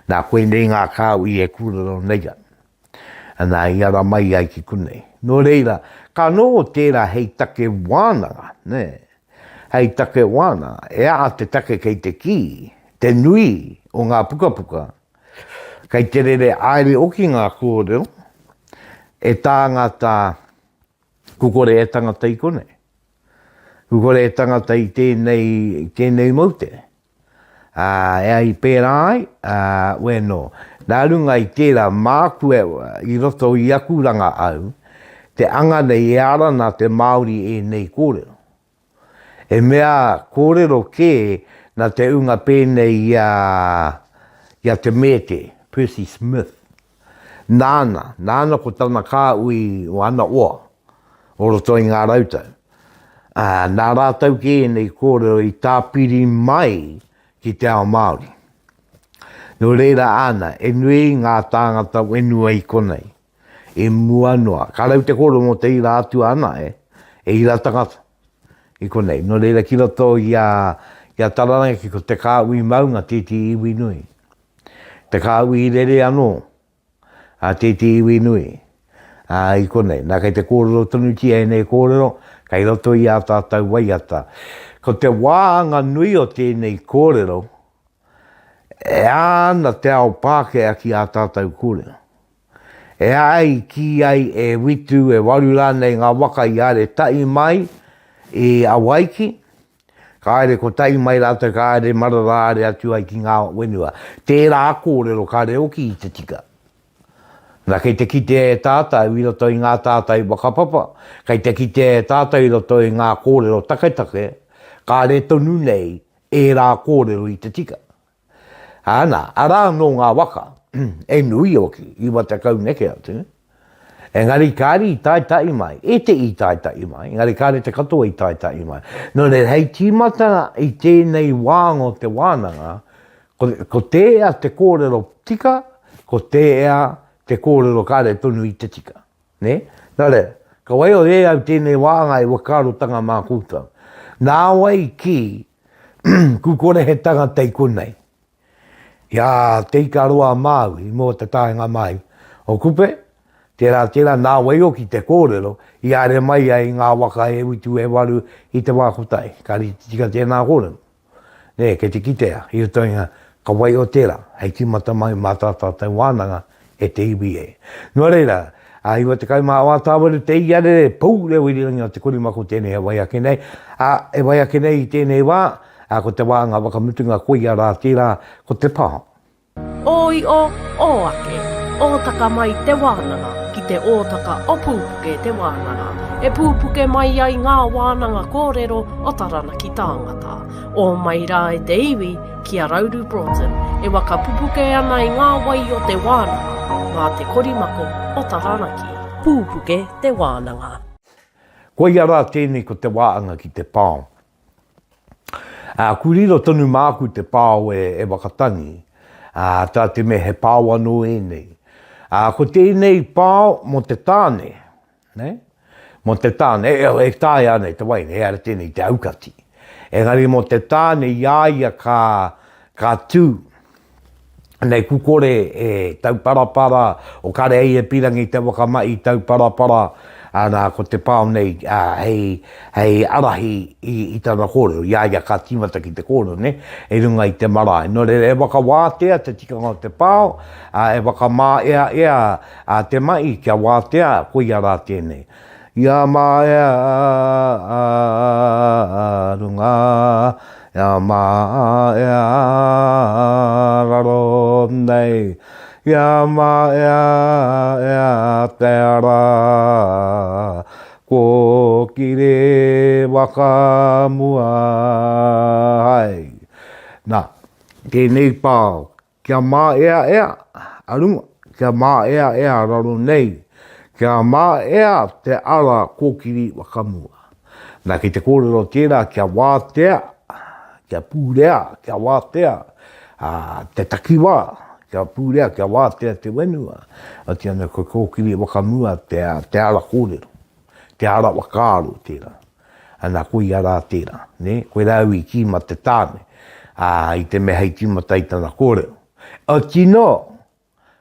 Nā, koinei ngā kāhui e kūrero nei au. Nā, i ara mai ai ki konei. Nō reira, ka noho tērā hei take wānanga, nē? Hei take wānanga. E aha te take kei te kī, te nui o ngā pukapuka, Kei te rere aere oki ngā kōrero e tāngata kukore e tangata i konei. Kukore e tangata i tēnei, i tēnei moutere. Ā, e ai pērā ai, ā, wēnō. Nā runga i tērā, māku e, i roto i aku ranga au, te anga nei e ara nā te Māori ēnei kōrero. He mea kōrero kē nā te ūnga pēnei i a, i a Te Mēte, Percy Smith. Nāna, nāna ko tana kāhui o ana oa o roto i ngā rautau. Ā, nā rātou kē ēnei kōrero i tāpiri mai ki te ao Māori. Nō reira āna, e nui ngā tāngata whenua i konei. I mua noa, ka rau te kōrero mō te ira atua anahe, e ira tangata, i konei. Nō reira ki roto i a, i a Taranaki ko te kāhui maunga tētehi iwi nui. Te kāhui rere anō, a tētehi iwi nui, a, i konei. Nā, kei te kōrero tonutia ēnei kōrero, kei roto i ā tātou waiata. Ko te wāanga nui o tēnei kōrero, e ana te ao Pākehā ki ā tātou kōrero. E ai i kī ai e Witu, e waru rānei ngā waka i haere tahi mai i Awaiki, ka haere kotahi mai rātou, ka haere marara haere atu ai ki ngā whenua. Tērā kōrero kāre hoki i te tika. Na, kei te kitea e tātou i roto i ngā tātai whakapapa, kei te kitea e tātou i roto i ngā kōrero taketake, kāre tonu nei ērā kōrero i te tika. Āna, arā anō ngā waka, e nui hoki, 90 neke atu, engari kāre i taetae mai, ētehi i taetae mai, engari kāre te katoa i taetae mai. Nō reira, hei tīmata i tēnei wānga o te wānanga, ko, ko tēea te kōrero tika, ko tēea te kōrero kāre tonu i te tika. Nē? Nō reira, ka waiho e au tēnei wānga i whakaarotanga mā koutou. Nāwai i kī, Ku kore he tangata i konei. I a Te Ikaroa a Māui mō te taenga mai o Kupe, tērā tērā nā wai hoki te kōrero i haere mai ai ngā waka e utu e waru i te wā kotahi. Ka rite tika tēnā kōrero. Nē, kei te kitea i roto i ngā, ka waiho tērā hei tīmata mai mā tā tātou wānanga e te iwi e. Nō reira, a 94 tāwaru te iarere pou reo irirangi o Te Korimako tēnei e wai ake nei, ā, e wai ake nei i tēnei wā, ā, ko te wānga whakamutunga koia rā tērā, ko te pā. Ō io, ō ake, ōtaka mai te wānanga ki te ōtaka o Pūpuke te wānanga, e pūpuke mai ai ngā wānanga kōrero o Taranaki tāngata. Ō mai rā e te iwi, ki a Rauru Broughton, e waka pupuke ana i ngā wai o te wānanga, mā te korimako o Taranaki. Pūpuke te wānanga. Koia rā tēnei ko te wāanga ki te pao. Ā, ku riro tonu māku te pao e, e whakatangi, ā, tā te mea he pao anō ēnei. Ā, ko tēnei pao mō te tāne, Nē? Mō te tāne, e, e taea ana e te wahine, ehara tēnei i te aukati. Engari mō te tāne i a ia ka, ka tū, nei kukore e tauparapara, o kare ai e pirangi te whakamahi tauparapara, ana ko te pao nei a, hei, hei arahi i, i tana kōrero, i a ia ka tīmata ki te kōrero, nē, i runga i te marae. Nō reira, e whakawātea te tikanga o te pao, ā, e whakamāeaea A te mahi kia wātea, koia rā tēnei. I a maea a runga, i a maea a raro nei, i a maea te ara, kōkiri whakamua ai. Nā, tēnei pao Kia māeaea a runga, kia māeaea a raro nei, kia māea te ara kōkiri whakamua. Nā, kei te kōrero tērā kia wātea, Kia pūrea, kia wātea te takiwā, kia pūrea, kia wātea te whenua. Otiia ana kua kōkiri whakamua te, te ara kōrero, te ara whakaaro tērā. Ana, koia rā tērā, nē? Koirā au i kī ma te tāne, ā, i te mea hei tīmata i tana kōrero. Otinō,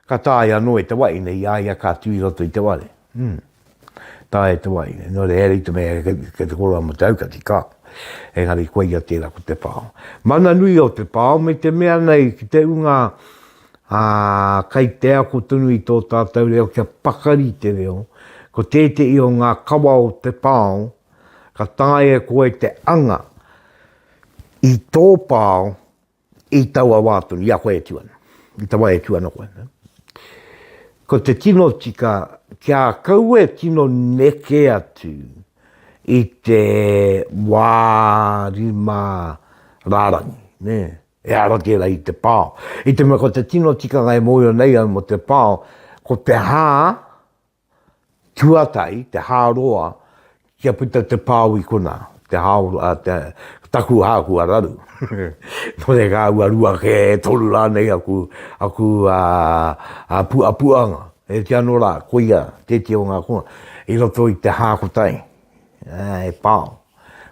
Ka taea anō e te waeine i a ia ka tū i roto i te ware. Mm. Taea e te waeine. Nō reira, i te mea kei te koroa mo te aukati, ka. Engari koia tērā ko te pao. Mana nui o te pao me te mea nei ki te unga ā, kai te ako tonu i tō tātou reo kia pakari te reo, ko tētehi o ngā kawa o te pao, ka taea e koe te anga i tō pao I taua wā tonu, i a koe e tū ana. I te wā e tū ana koe. Ko te tino tika, kia kaua e tino neke atu i te wā rima rārangi, nē? Ehara tērā i te pao. I te mea ko te tino tikanga e mōhio nei au mō te pao, ko te hā, Tuatahi, te hāroa, kia puta te pao i konā, te hāoroa, te, taku hā kua raru. Nō reira ka uarua kē, e toru rānei aku, aku a, a puapuanga. E te anō rā, koia tētehi o ngā konga, i roto i te hā kotahi, e pao.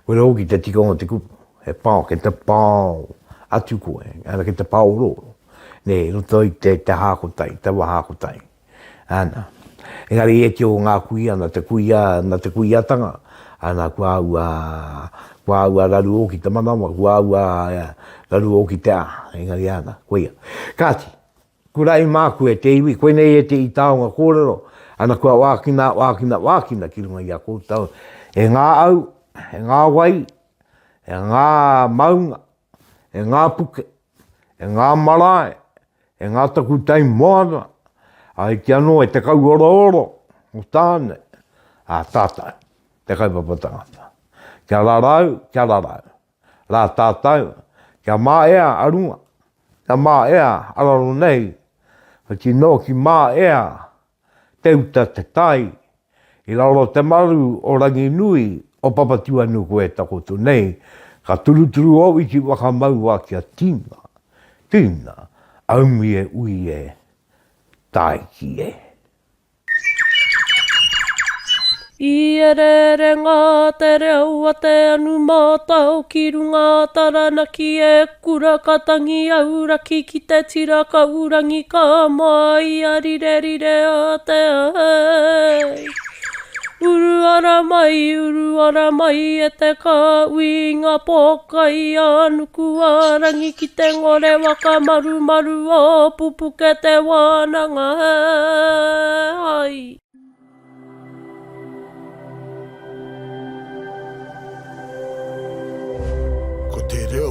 Koira hoki te tikanga o te kupu, he pao, kei te pao atu koe, ana kei te pāorooro, nē, i roto i te, te hā kotahi, taua hā kotahi. Ana. Engari e te o ngā kuia, na te kuia, na te kuiatanga, ana kua ua, kua ua raru o ki te manawa, kua ua raru o ki te a, engari ana, koia. Kāti, kura i māku e te iwi, koinei e te i taonga kōrero, ana kua wākina, wākina, wākina ki runga i a koutou, e ngā au, e ngā wai, e ngā maunga, e ngā puke, e ngā marae, e ngā takutai moana, a iti anō e te kauorooro o Tāne, a tātou, te kaupapa tangata. Kia rarau, kia rarau. Rā tātou, kia māea a runga, kia māea a raro nei, whati nō ki māea te uta te tai, i raro te maru o Ranginui, o Papatūānuku e takoto nei, ka turuturu ou iti waka maua kia tina, tina, aumi e ui e, tāiki e. I ereere ngā te reo a te anu mātao ki runga a Taranaki e kura ka tangi auraki ki te tira kaurangi ka māia rirerire a te ahei. Uru ara mai, uru ara mai e te kāhui i ngā pōkai a nuku a rangi ki te ngore waka marumaru o Pupuke te wānanga hai. Ko te reo.